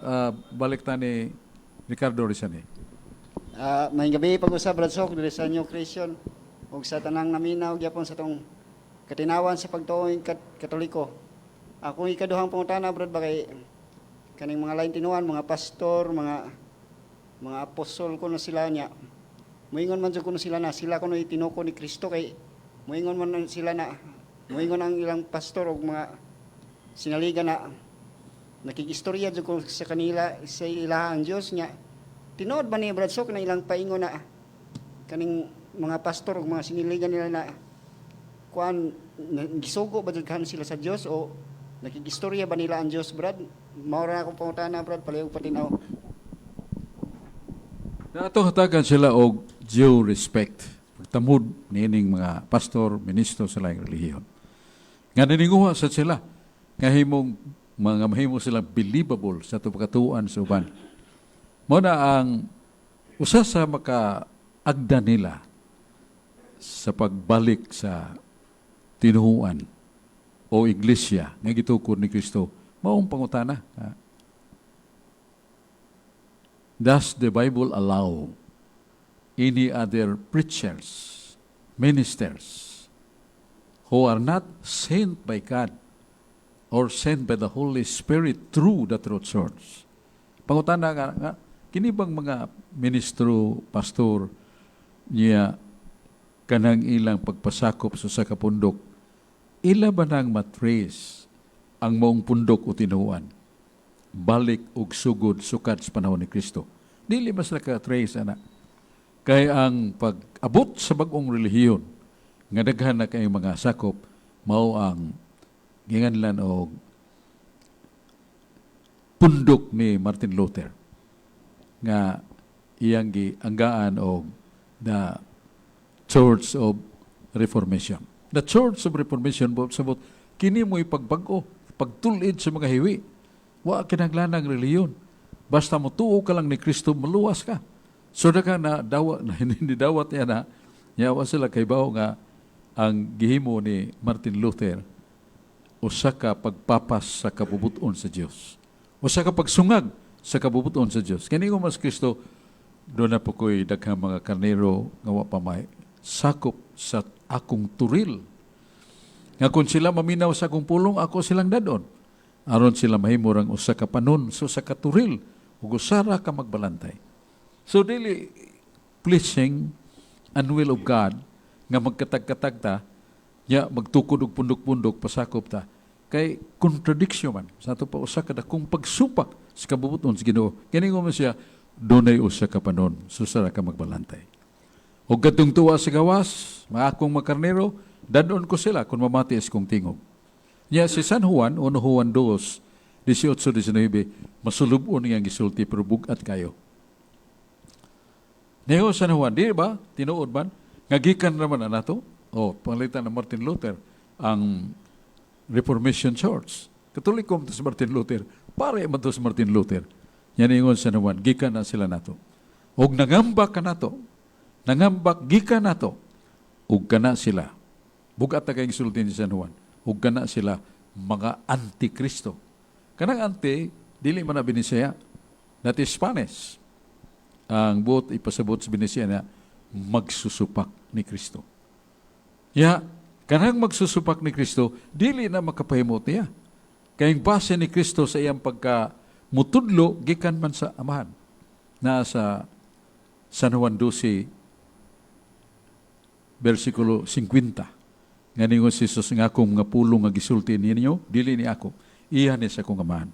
balik ta ni Ricardo Rizani. Maayong gabi pag-usab, Brad Sok, diri sa New Creation ug sa tanang naminaw gyapon sa tong Katinawan sa Pagtuong Katoliko. Ako ikaduhang pangutana, Brad, ba kay kaning mga lain tinuan, mga pastor, mga apostol kuno sila niya. Moingon man jud kuno sila na sila kuno itinuko ni Kristo, kay moingon man sila na moingon ang ilang pastor ug mga sinaligan na nakikistorya jud ko sa kanila sa ilaha ang Dios niya. Tinuod ba ni Brad Sok na ilang paingon na kaning mga pastor ug mga siniligan nila na kuan gisugo ba jud kan sila sa Dios o nakikistorya ba nila ang Dios, Brad? Mao ra akong pangutana, Brad, palihog patinaw. Na ato hatagan sila og due respect. Pagtamod niining mga pastor, ministro sa laing relihiyon. Nga naninguha sa sila, nga himong mga mahimo sila believable sa ato pagkatuan sa uban. Mao na ang usa sa makaagda nila sa pagbalik sa tinuhuan o iglesia nga gitukod ni Kristo, maong pangutana. Does the Bible allow any other preachers, ministers, who are not sent by God or sent by the Holy Spirit through the true church? Pangutana nga kini bang mga ministro, pastor niya kanang ilang pagpasakop sa usa ka pundok, ila ba nang matrace ang maong pundok o tinuan balik og sugod sukad sa panahon ni Kristo? Dili ba sila ka-trace ana? Kay ang pag-abot sa bag-ong relihiyon nga daghan na kay mga sakop, mao ang ginganlan og pundok ni Martin Luther nga iyang gianggaan og the Church of Reformation. The Church of Reformation sabot kini mo'y pagbag-o, pagtul-id sa mga hiwi. Wa kinahanglan ang relihiyon. Basta motuo ka lang ni Kristo, maluwas ka. So daga na dawa na hindi dawat niya na yawa sila kay nga ang gihimo ni Martin Luther usa ka pagpapas sa kabubuton sa Dios. Usa ka pagsungag sa kabubuton sa Dios. Kani ko mas Kristo, "Duna pa ko'y daghang mga karnero nga wa pa may sakop sa akong turil. Nga kung sila maminaw sa akong pulong, ako silang dadon. Aron sila mahimo rang usa ka panon sa usa ka turil ug usara ka magbalantay." So dili pleasing and will of God nga magkatag-katag ta nya magtukod og pundok-pundok pasakop ta, kay contradiction man sa ato pa, usa ka dakong pagsupak sa kabubuton sa Ginoo. Kini mo siya, "Dunay usa ka panon, susara ka magbalantay. Ug kadtong tuwa sa gawas, mga akong mga karnero, dadon ko sila kung mamati sa kong tingog." Nya si San Juan, 1 Juan 2, 18-19, masulub-on nga gisulti pero bugat kayo. Niyo San Juan, di ba? Tinuod man? Nga gikan naman na nato. O, pangalitan ng Martin Luther, ang Reformation Church. Katoliko man to si Martin Luther. Pare man to si Martin Luther. Yan ingon sa Juan, gikan na sila nato. Og nangambak ka nato. Nangambak gikan nato. Ug kana sila. Bugat na kayong sulti ni San Juan. Ug kana sila mga antikristo. Kanang anti, dili man na Binisaya. That is Spanish. Ang buot ipasabot sa Binisaya na magsusupak ni Kristo. Ya, kanang magsusupak ni Kristo, dili na makapahimot niya. Kay ang base ni Kristo sa iyang pagka mutudlo, gikan man sa Amahan. Na sa San Juan 12, versikulo 50. Nga ningon si Jesus nga akong nga pulong nga gisulti ninyo, dili ni ako, iya ni sa akong Amahan.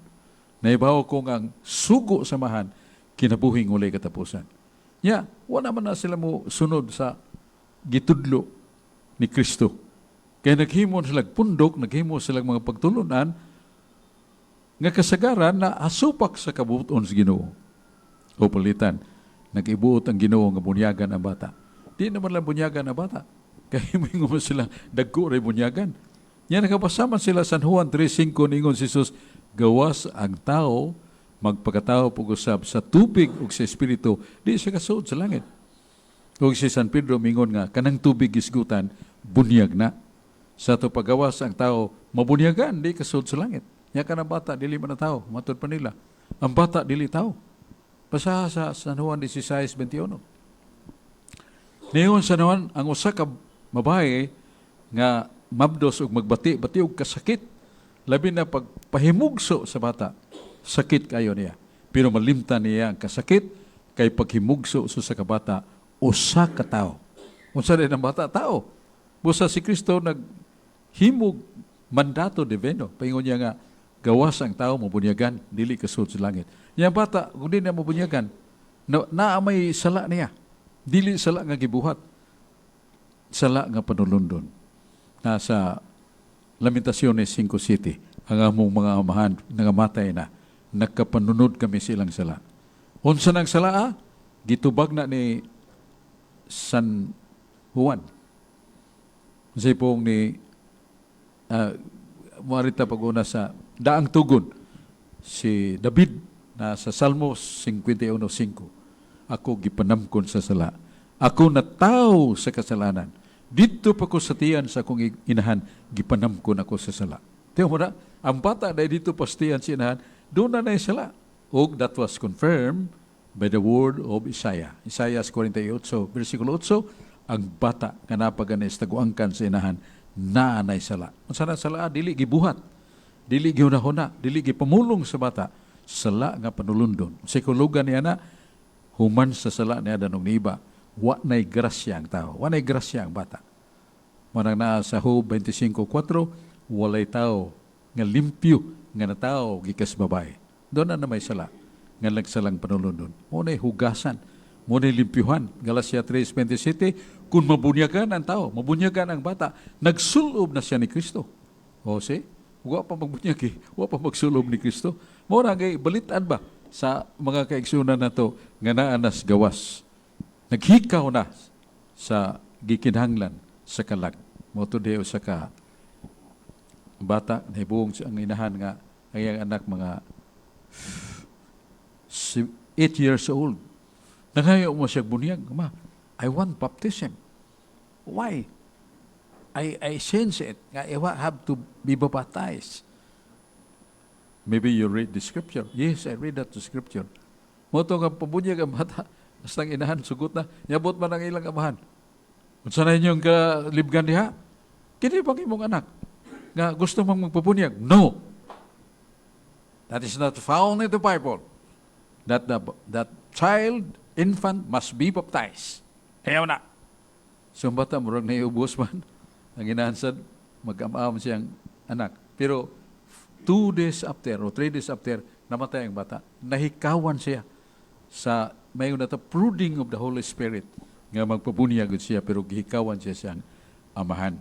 Naibaw ko nga ang sugo sa amahan kinabuhing walay katapusan. Ya, wala man na sila mo sunod sa gitudlo ni Kristo. Kaya naghimo sila pundok, naghimo sila mga pagtulunan nga kasagaran na asupak sa kabuton sa Ginoo. O palitan, nag-ibuot ang Ginoo nga bunyagan ang bata. Di naman lang bunyagan ang bata. Kaya mingon sila, dagko ray bunyagan. Nya nakabasa man sila San Juan 3:5, ningon si Jesus, gawas ang tao magpakatao pag-usab sa tubig ug sa espiritu, di siya kasuod sa langit. Ug si San Pedro mingon nga kanang tubig gisgutan, bunyag na. Sa ato pagawas ang tao mabunyagan, di kasuod sa langit. Nya kanang bata dili man na tao, matud pa nila. Ang bata dili tao. Basaha sa San Juan 16:21. Niyon sa Juan, ang usa ka babae nga mabdos og magbati, bati og kasakit, labi na pagpahimugso sa bata, sakit kayo niya. Pero malimtan niya ang kasakit kay paghimugso sa kabata, usa ka tao. Unsa din ang bata? Tao. Busa si Kristo naghimog mandato divino. Paingon niya nga, gawas ang tao mabunyagan, dili kasud sa langit. Yang bata, kung di na mabunyagan, na, naa may sala niya. Dili sala nga gibuhat. Sala nga panulundon. Nasa Lamentaciones 5:7, ang among mga amahan nangamatay na, nagkapanunod kami silang sala. Unsa nang sala ah? Gitubag na ni San Juan. Unsay pong ni muarita pag-una sa daang tugon si David na sa Salmo 51:5. Ako gipanamkon sa sala. Ako nataw sa kasalanan. Didto pa ko sa tiyan sa akong inahan, gipanamkon ako sa sala. Tiyo mo na, ang bata na dito pa sa tiyan sa inahan, doon na na sala. Og that was confirmed by the word of Isaiah. Isaiah 48, versikulo 8, ang bata nga napagani sa taguangkan sa inahan, naa nay sala. Unsa na sala? Dili gibuhat. Dili gihunahuna, dili gipamulong sa bata. Sala nga panulundon. Sa kulugan niya na, human sa sala niya danong niba, wa na'y grasya ang tao, wa na'y grasya ang bata. Manang naa sa Job 25:4, walay tao nga limpyo nga natao gikas babae. Doon na may sala nga nagsalang panulundon. Mo na'y hugasan, mo na'y limpyuhan. Galatia 3:27, kung mabunyagan ang tao, mabunyagan ang bata, nagsulob na siya ni Kristo. O si, wa pa magbunyag eh. Wa pa magsulob ni Kristo. Mo na kay balitan ba sa mga kaigsunan nato nga naa nas gawas. Naghikaw na sa gikinahanglan sa kalag. Mo to sa ka bata nahibuong ang inahan nga ang iyang anak mga 8 years old. Nangayo mo siya bunyag. Ma, I want baptism. Why? I sense it. Nga I have to be baptized. Maybe you read the scripture. Yes, I read that the scripture. Mo to nga pabunyag ang bata. Basta ang inahan, sugot na. Yabot man ang ilang amahan. Unsa na inyong kalibgan diha? Kini bang imong anak? Nga gusto mong magpabunyag? No. That is not found in the Bible. That child, infant, must be baptized. Ayaw na. So ang bata, murag naiubos man. Ang inahan sad, mag-am siyang anak. Pero 2 days after or 3 days after, namatay ang bata. Nahikawan siya sa may na prodding of the Holy Spirit nga magpabunyag siya, pero gihikawan siya siyang amahan.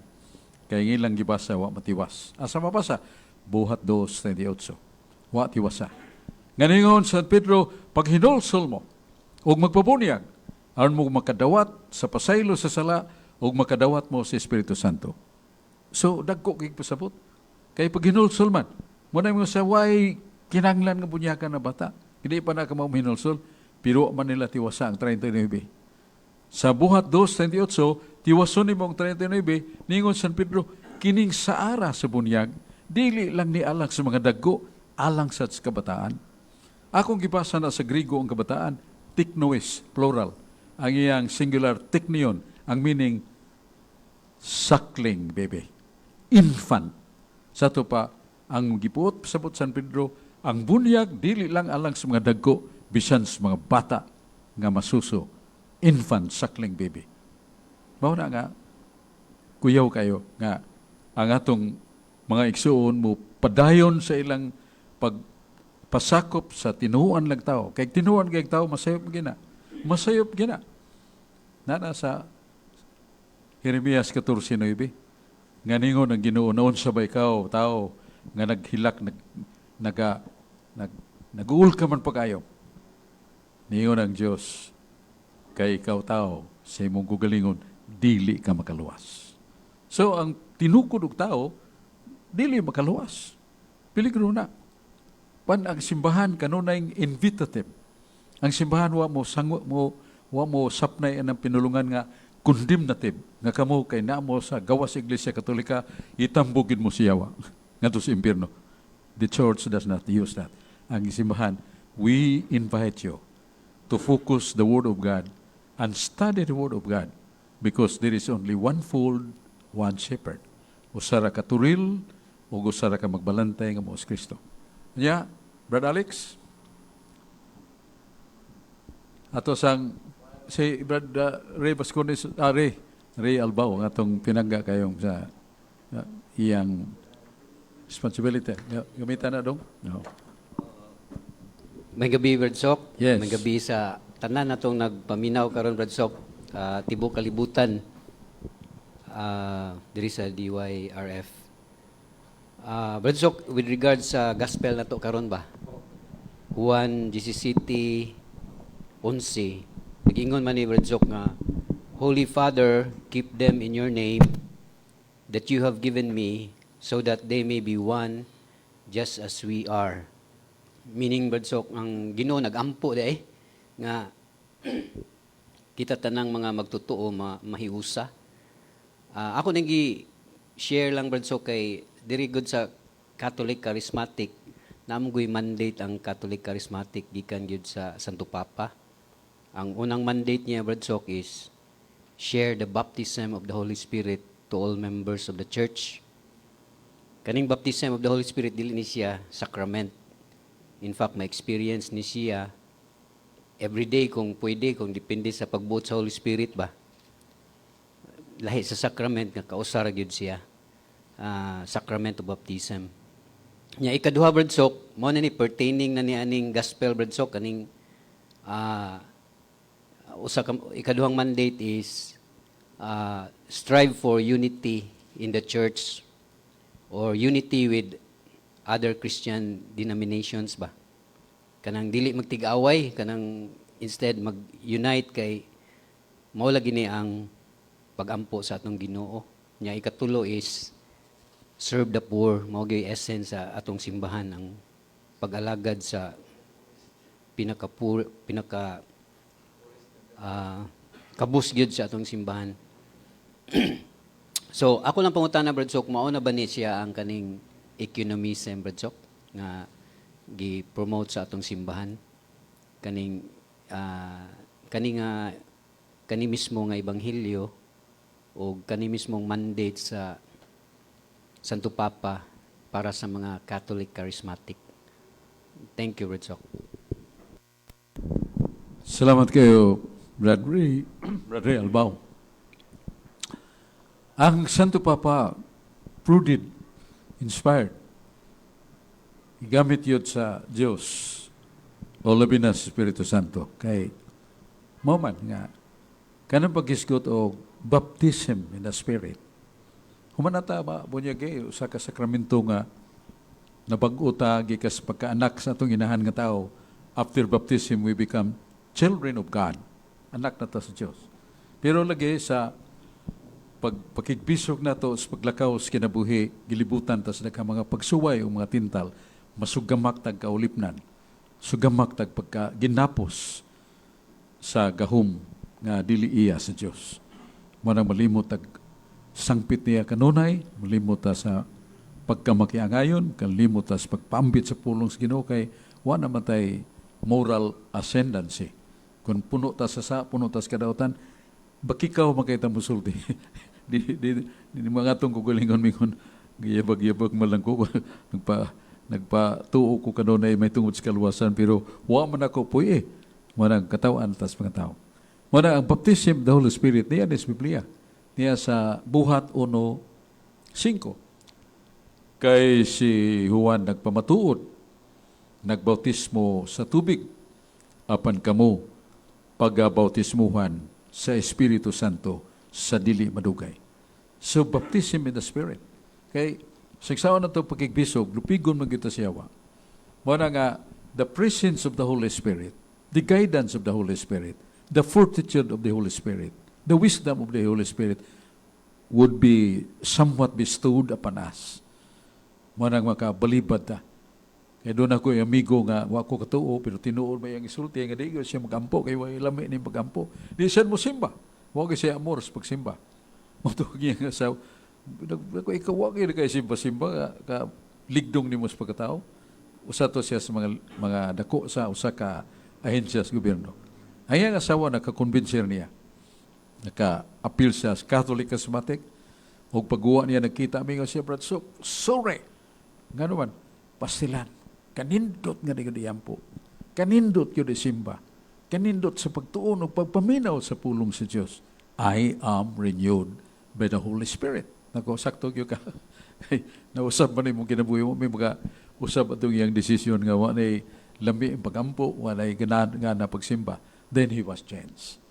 Kay ang ilang gibasa wa matiwas. Asa mabasa? Buhat 2:38. Wa tiwasa. Nganingon San Pedro, paghinulsol mo ug magpabunyag, aron mo makadawat sa pasaylo sa sala ug makadawat mo sa Espiritu Santo. So dagko kay pasabot. Kay paghinulsol man, mo na mo sa way kinanglan nga bunyagan na bata. Hindi pa na ka hinulsol, pero man nila tiwasa ang 39. Sa Buhat 2:38, tiwason nimo ang 39, ningon San Pedro, kining saara sa bunyag, dili lang ni alang sa mga dagko, alang sa kabataan. Akong gibasa na sa Grigo ang kabataan, teknoes, plural. Ang iyang singular, teknion, ang meaning, suckling baby, infant. Sa to pa, ang gipuot sabot San Pedro, ang bunyag dili lang alang sa mga dagko, bisan sa mga bata nga masuso, infant, suckling baby. Mao na nga, kuyaw kayo nga ang atong mga igsuon mo padayon sa ilang pag Pasakop sa tinuan lang tao. Kay tinuan kay tao, masayop gina. Masayop gina. Nana sa Jeremias 14:9. Nga ningon ang Ginoo, "Naunsa ba ikaw, tao, nga naghilak, nag, naga, nag, naguul ka man pag-ayo?" Ningon ang Diyos, "Kay ikaw tao, sa imong gugalingon, dili ka makaluwas." So, ang tinukod og tao, dili makaluwas. Peligro na. Pan ang simbahan kanunay invitative. Ang simbahan wa mo sangwa mo, wa mo sapnay ang pinulungan nga condemnative nga kamo kay namo sa gawas sa Iglesia Katolika, itambugin mo siya wa ngadto sa impierno. The church does not use that. Ang simbahan, we invite you to focus the Word of God and study the Word of God because there is only one fold, one shepherd. Usa ra ka turil ug usa ra ka magbalantay nga mao si Kristo. Nya, Brad Alex, ato sang si Brad Ray Vascones, Ray Albao, nga atong pinangga kayong sa iyang responsibility. Gamitan na dong? No. May gabi, Brad Sok. Yes. May gabi sa tanan natong nagpaminaw karon, Brad Sok, tibok kalibutan diri sa DYRF. Brad Sok, with regards sa gospel nato karon ba? Juan 17:11. Nagingon man ni Brad Sok nga, "Holy Father, keep them in your name that you have given me so that they may be one just as we are." Meaning, Brad Sok, ang Ginoo nagampo di nga kita tanang mga magtotoo mahiusa. Ako nang gi-share lang, Brad Sok, kay diri gud sa Catholic Charismatic naa man mandate ang Catholic Charismatic gikan gyud sa Santo Papa. Ang unang mandate niya, Brad Sok, is share the baptism of the Holy Spirit to all members of the church. Kaning baptism of the Holy Spirit, dili ni siya sacrament. In fact, ma-experience ni siya every day kung pwede, kung depende sa pagbuot sa Holy Spirit ba. Lahi sa sacrament nga kausa ra gyud siya. Sacrament of baptism. Nya ikaduha, Brad Sok, mao na ni pertaining na ni aning gospel, Brad Sok, kaning usa ka ikaduhang mandate is strive for unity in the church or unity with other Christian denominations ba. Kanang dili magtig-away, kanang instead mag-unite kay mao lagi ni ang pagampo sa atong Ginoo. Nya ikatulo is serve the poor, mao gyud essence sa atong simbahan, ang pag-alagad sa pinaka poor, pinaka kabus gyud sa atong simbahan. So, ako lang pangutana, Brad Sok, mao na ba ni siya ang kaning ecumenism, Brad Sok, nga gi-promote sa atong simbahan? Kaning kani nga kani mismo nga ebanghelyo o kani mismong mandate sa Santo Papa para sa mga Catholic Charismatic. Thank you, Brad Sok. Salamat kayo, Brad Ray, Brad Ray Albao. Ang Santo Papa, prudent, inspired, gamit yun sa Diyos o labi na sa Espiritu Santo. Kay, mao man nga, kanang paghisgot o baptism in the Spirit. Human na ta ba, bunyag usa ka sakramento nga nabag-o ta gikas pagkaanak sa atong inahan nga tao. After baptism, we become children of God. Anak na ta sa Diyos. Pero lagi sa pagpakigbisog nato sa paglakaw sa kinabuhi, gilibutan ta sa daghang mga pagsuway o mga tintal, masugamak tag kaulipnan, sugamak tag pagka ginapos sa gahom nga dili iya sa Dios. Mao nang malimot tag sangpit niya kanunay, malimot ta sa pagkamakiangayon, kalimot ta sa pagpambit sa pulong sa Ginoo kay wa naman tay moral ascendancy. Kung puno ta sa puno ta sa kadautan, bakikaw makita musulti. Di mga atong kugulingon mingon, giyabag-yabag man lang ko, nagpa tuo ko kanunay may tungod sa kaluwasan, pero wa man ako puy eh. Manang katawan tas mga tao. Mao ang baptism of the Holy Spirit niya sa Biblia. Niya sa Buhat 1:5. Kay si Juan nagpamatuod Nagbautismo sa tubig, apan kamo pagabautismuhan sa Espiritu Santo sa dili madugay. So, baptism in the Spirit. Kay, sa igsaon nato pakigbisog, lupigon man kita sa yawa. Mao na nga, the presence of the Holy Spirit, the guidance of the Holy Spirit, the fortitude of the Holy Spirit, the wisdom of the Holy Spirit would be somewhat bestowed upon us. Mao nang makabalibad ta. Kay doon ako yung amigo nga wa ko katuo, pero tinuod may ang isulti nga di ko siya magampo kay way lami ni pagampo. Di siya mo simba. Wa kay siya amor sa pagsimba. Mo to niya nga sa ko, ikaw wa kay kay simba-simba ka, ka ligdong nimo sa pagkatao. Usa to siya sa mga dako sa usa ka ahensya sa gobyerno. Ang iyang asawa nakakumbinser niya. Naka-appeal siya sa Catholic Charismatic. Ug pagguwa niya, nagkita mi nga siya, "Brad Sok, sorry." Ngano man, pastilan. Kanindot nga di ko diampo. Kanindot gyud simba. Kanindot sa pagtuon ug pagpaminaw sa pulong sa Dios. I am renewed by the Holy Spirit. Nako, sakto gyud ka. Kay nausab man imong kinabuhi mo, may mga usab atong iyang desisyon nga wa nay lami ang pagampo, wa nay gana nga na pagsimba. Then he was changed.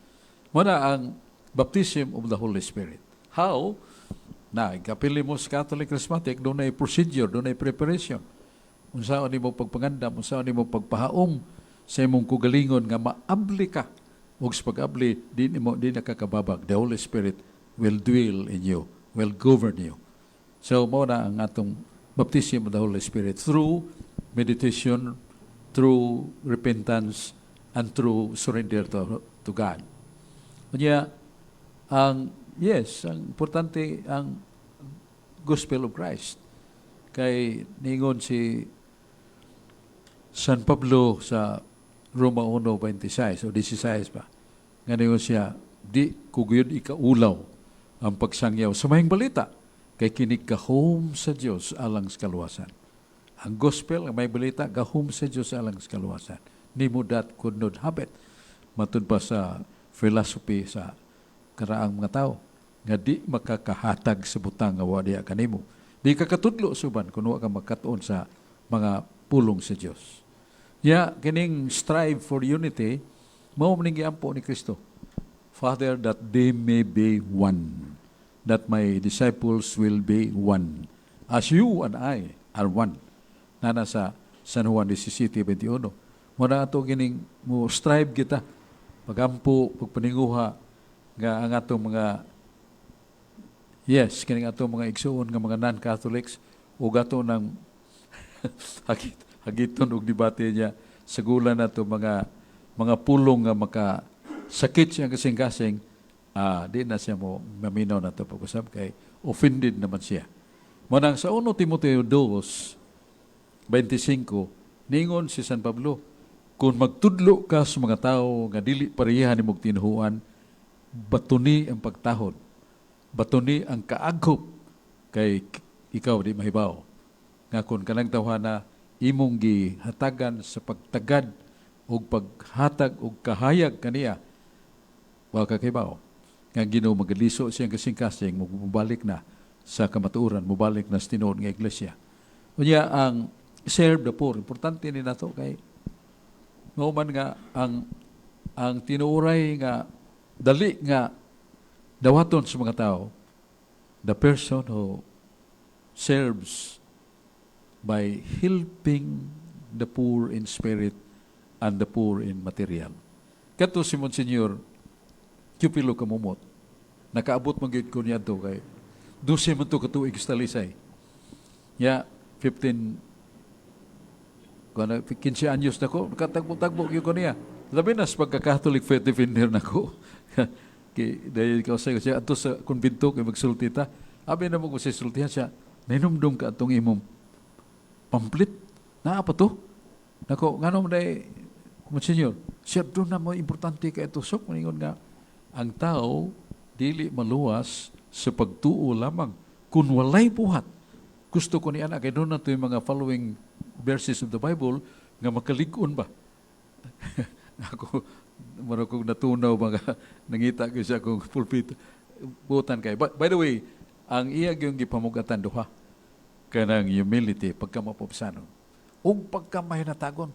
Mao na ang baptism of the Holy Spirit. How? Na, ikapili mo sa Catholic Charismatic, dunay procedure, dunay preparation. Unsaon nimo pagpangandam, unsaon nimo pagpahaom sa imong kugalingon nga maabli ka. Ug sa pag-abli, di nimo di nakakababag. The Holy Spirit will dwell in you, will govern you. So mao na ang atong baptism of the Holy Spirit through meditation, through repentance, and through surrender to God. Unya, ang yes, ang importante ang gospel of Christ. Kay ningon si San Pablo sa Roma 1:26 o 16 ba? Nga ningon siya, "Di ko gayud ikaulaw ang pagsangyaw sa maayong balita kay kini gahom sa Dios alang sa kaluwasan." Ang gospel, ang maayong balita, gahom sa Dios alang sa kaluwasan. Nemo dat quod non habet. Matud pa sa philosophy sa karaang mga tao nga di makakahatag sa butang nga wa diha kanimo. Di ka katudlo suban kung wa ka makatuon sa mga pulong sa Dios. Ya kining strive for unity mao man ning giampo ni Kristo. "Father, that they may be one, that my disciples will be one, as you and I are one." Nana sa San Juan 17:21. Mao na ato kining mo strive kita pagampo, pagpaninguha nga ang atong mga, yes, kining atong mga igsuon nga mga non-Catholics ug ato nang hagiton og debate niya sagulan nato mga pulong nga maka sakit siyang kasing-kasing, di na siya mo maminaw nato pag-usab kay offended naman siya. Manang sa 1 Timoteo 2:25, ningon si San Pablo, "Kung magtudlo ka sa mga tao nga dili pareha nimong tinuhuan, batuni ang pagtahod, batuni ang kaaghop kay ikaw di mahibaw nga kung kanang tawhana imong gihatagan sa pagtagad ug paghatag og kahayag kaniya, wa ka kahibaw nga Ginoo magaliso siyang kasing-kasing, mubalik na sa kamatuoran, mubalik na sa tinuod nga iglesia." Unya ang serve the poor, importante ni nato kay mao man nga ang tinuoray nga dali nga dawaton sa mga tao, the person who serves by helping the poor in spirit and the poor in material. Kato si Monsignor Teofilo Camomot, nakaabot man gyud ko niadto kay 12 man to katuig sa Talisay. Ya, 15 kuno 15 anyos na ko, nakatagbo-tagbo gyud ko niya. Labi na sa pagka-Catholic faith defender nako. Kay dahil ikaw sa siya ato sa kumbinto kay magsulti ta. Abi na mo ko sa sultihan siya, "Nahinumdum ka atong imong pamphlet? Naa pa to?" Nako, ngano man day, Monsignor? Siya doon na mo importante kay ito. So, ningon nga, ang tao dili maluwas sa pagtuo lamang. Kung walay buhat, gusto ko ni anak, kay doon na to yung mga following verses of the Bible nga makalig-on ba? Ako, mura kong natunaw mga nangita ko siya akong pulpito. Butan kay. But, by the way, ang iya yung gipamugatan duha kanang humility, pagkamapobsano. Ug pagkamahinatagon.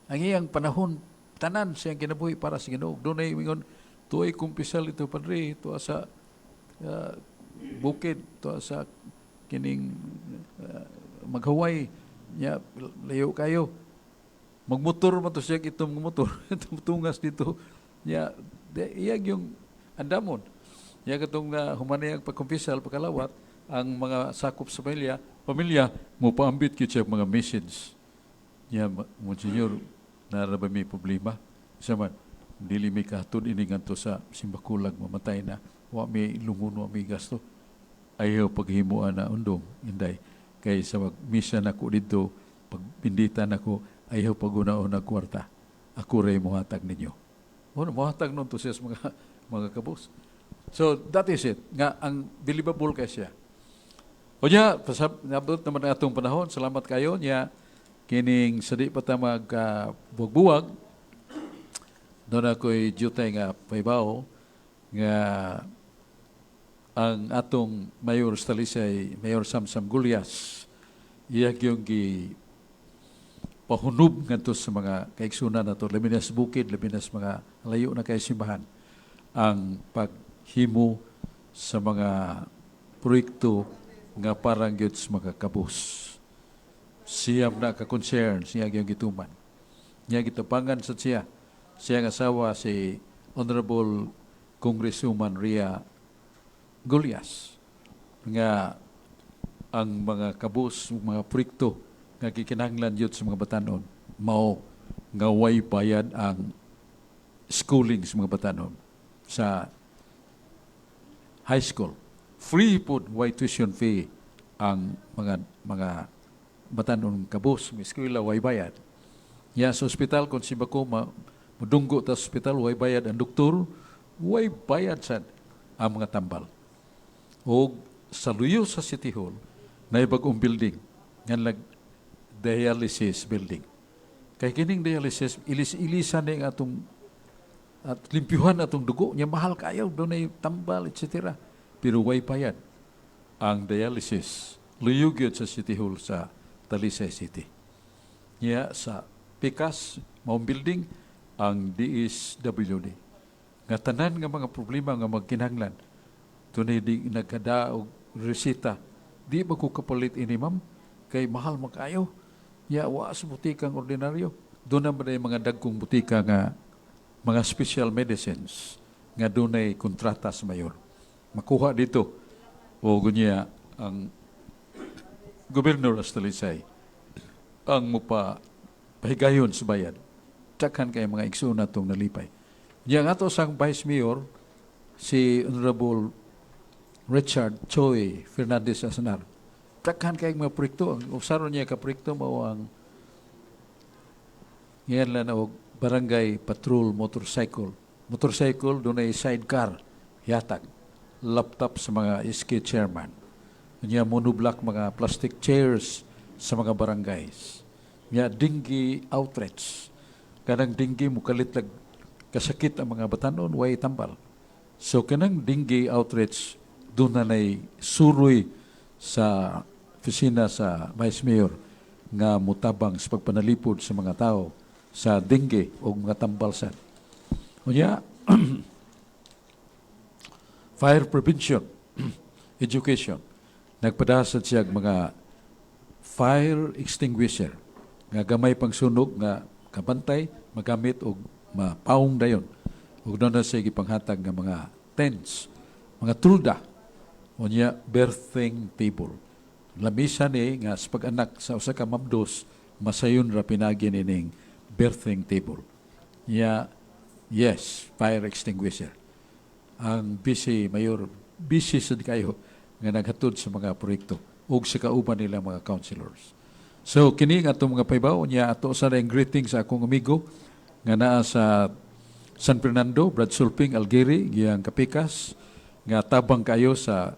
Ang iyang panahon tanan siyang kinabuhi para sa Ginoo. Dunay mingon, "Tuoy kumpisal ito, padre, tuwa sa bukid, tuwa sa kining maghaway nya, layo kayo." Magmotor man to siya, itong motor, itong tungas dito nya, iyag yung andamon. Nya katong humanay ang pagkumpisal, pagkalawat, ang mga sakop sa pamilya, pamilya mo paambit gyud siya mga message. Nya, "Monsignor, nara ba may problema? Isa man, dili mi kahatod ini ngadto sa simbakulag, mamatay na. Wa mi lungon, wa mi gasto." "Ayaw paghimuan na undong, inday. Kay sa misa nako dito, pagbindita nako, ayaw pagunaon ang kwarta. Ako ray mohatag ninyo." Ano, mohatag nun to siya sa mga kabus. So, that is it. Nga, ang believable kay siya. O niya, pasab, nabot naman ang atong panahon. Salamat kayo. Niya, kining sa di pa ta mag buwag-buwag, doon ako'y jutay nga pahibaw nga ang atong Mayor sa Talisay, Mayor Samsam Gullas, iya yung gi pahunob ngadto sa mga kaigsunan nato, labi na sa bukid, labi na sa mga layo na kay simbahan, ang paghimo sa mga proyekto nga parang gyud sa mga kabus. Siyam na ka-concern siya gyud gituman. Niya gitapangan sa siya. Siya ang asawa si Honorable Congresswoman Ria Gullas nga ang mga kabus, mga proyekto nga gikinahanglan yun sa mga batanon mao nga way bayad ang schooling sa mga batanon sa high school. Free pod, way tuition fee ang mga batanon kabus, mga eskwela way bayad. Ya sa ospital kung si bako ma, mudunggo ta sa ospital, way bayad ang doktor, way bayad sad ang mga tambal. O sa luyo sa City Hall, na bagong building, nga lag dialysis building. Kay kining dialysis, ilis-ilisan ni ang atong at limpyuhan atong dugo, nya mahal kayo, dunay tambal, etc. Pero way bayad ang dialysis. Luyo gyud sa City Hall sa Talisay City. Nya sa Pikas, maong building, ang DSWD. Nga tanan nga mga problema nga magkinahanglan, tunay di nagkada og resita, "Di ba ko kapalit ini, ma'am? Kay mahal makayo. Ya, wa sa butikang ordinaryo." Doon naman ay mga dagkong butika nga mga special medicines nga dunay kontrata sa mayor. Makuha dito o gunya ang Gobernador sa Talisay ang mupa pahigayon sa bayad. Daghan kay mga igsoon natong nalipay. Niya nga to sang Vice Mayor, si Honorable Richard Choi Fernandez Asanar. Daghan kay mga proyekto. Ang usaron niya ka proyekto mao ang ngayon lang og barangay patrol motorcycle. Motorcycle, dunay sidecar, yatag. Laptop sa mga SK chairman. Nya monoblock mga plastic chairs sa mga barangays. Nya dengue outreach. Kanang dengue mukalit lag kasakit ang mga batanon, way tambal. So kanang dengue outreach doon na nay suroy sa opisina sa Vice Mayor nga mutabang sa pagpanalipod sa mga tao sa dengue o mga tambal sad. Unya, fire prevention, education. Nagpadasad siya og mga fire extinguisher nga gamay pang sunog nga kabantay magamit og mapaong dayon. Ug doon na siya gipanghatag nga mga tents, mga tulda, unya birthing table. Lamisa ni nga sa pag-anak sa usa ka mamdos, masayon ra pinagi nining birthing table. Ya, yes, fire extinguisher. Ang busy mayor, busy sad kayo nga naghatod sa mga proyekto ug sa kauban nila mga councilors. So kini nga atong mga pahibaw niya ato sa ring greeting sa akong amigo nga naa sa San Fernando, Brad Sulping Algeri, giyang kapikas nga tabang kayo sa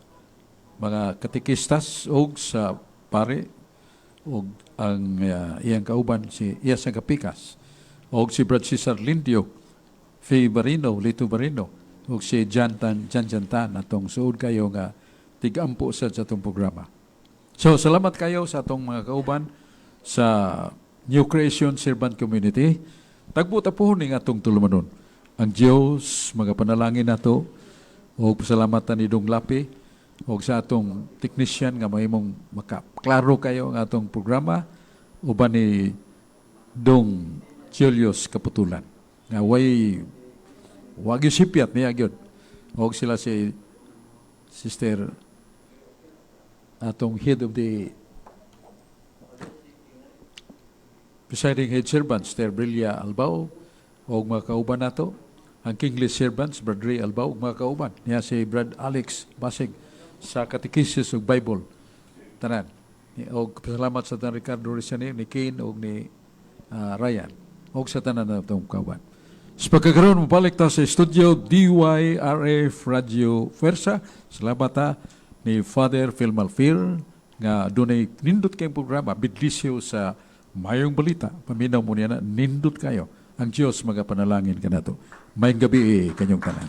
mga katikistas ug sa pare ug ang iyang kauban si iya sa kapikas og si Brad Cesar Lindio, Faye Barino, Lito Barino ug si Jantan Jan Jantan atong suod kayo nga tigampo sa atong programa. So salamat kayo sa atong mga kauban. Sa New Creation Servant Community. Tagbo ta puhon ning atong tulumanon. Ang Dios mga panalangin nato og pasalamatan ni Dong Lapi og sa atong technician nga mahimong makaklaro kayo ang atong programa, uban ni Dong Julius Kaputulan nga way wag yung sipyat niya gyud, og sila si Sister, atong head of the presiding head servant, Sister Brilia Albao, og mga kauban nato ang Kingly Servants, Brad Ray Albao, ug mga kauban niya si Brad Alex Basig sa Catechesis ug Bible tanan. Og pasalamat sa tanan, Ricardo Rizani, ni Kane ug ni Ryan, og sa tanan natong kauban. Sa pagkakaroon, mabalik ta sa studio DYRF Radio Fuerza. Salamat ta ni Father Phil Malfir nga dunay nindot kayong programa, bidlisyo sa Mayong Balita. Paminaw mo niya na, nindot kayo. Ang Diyos magapanalangin kanato. Maayong gabi kanyong tanan.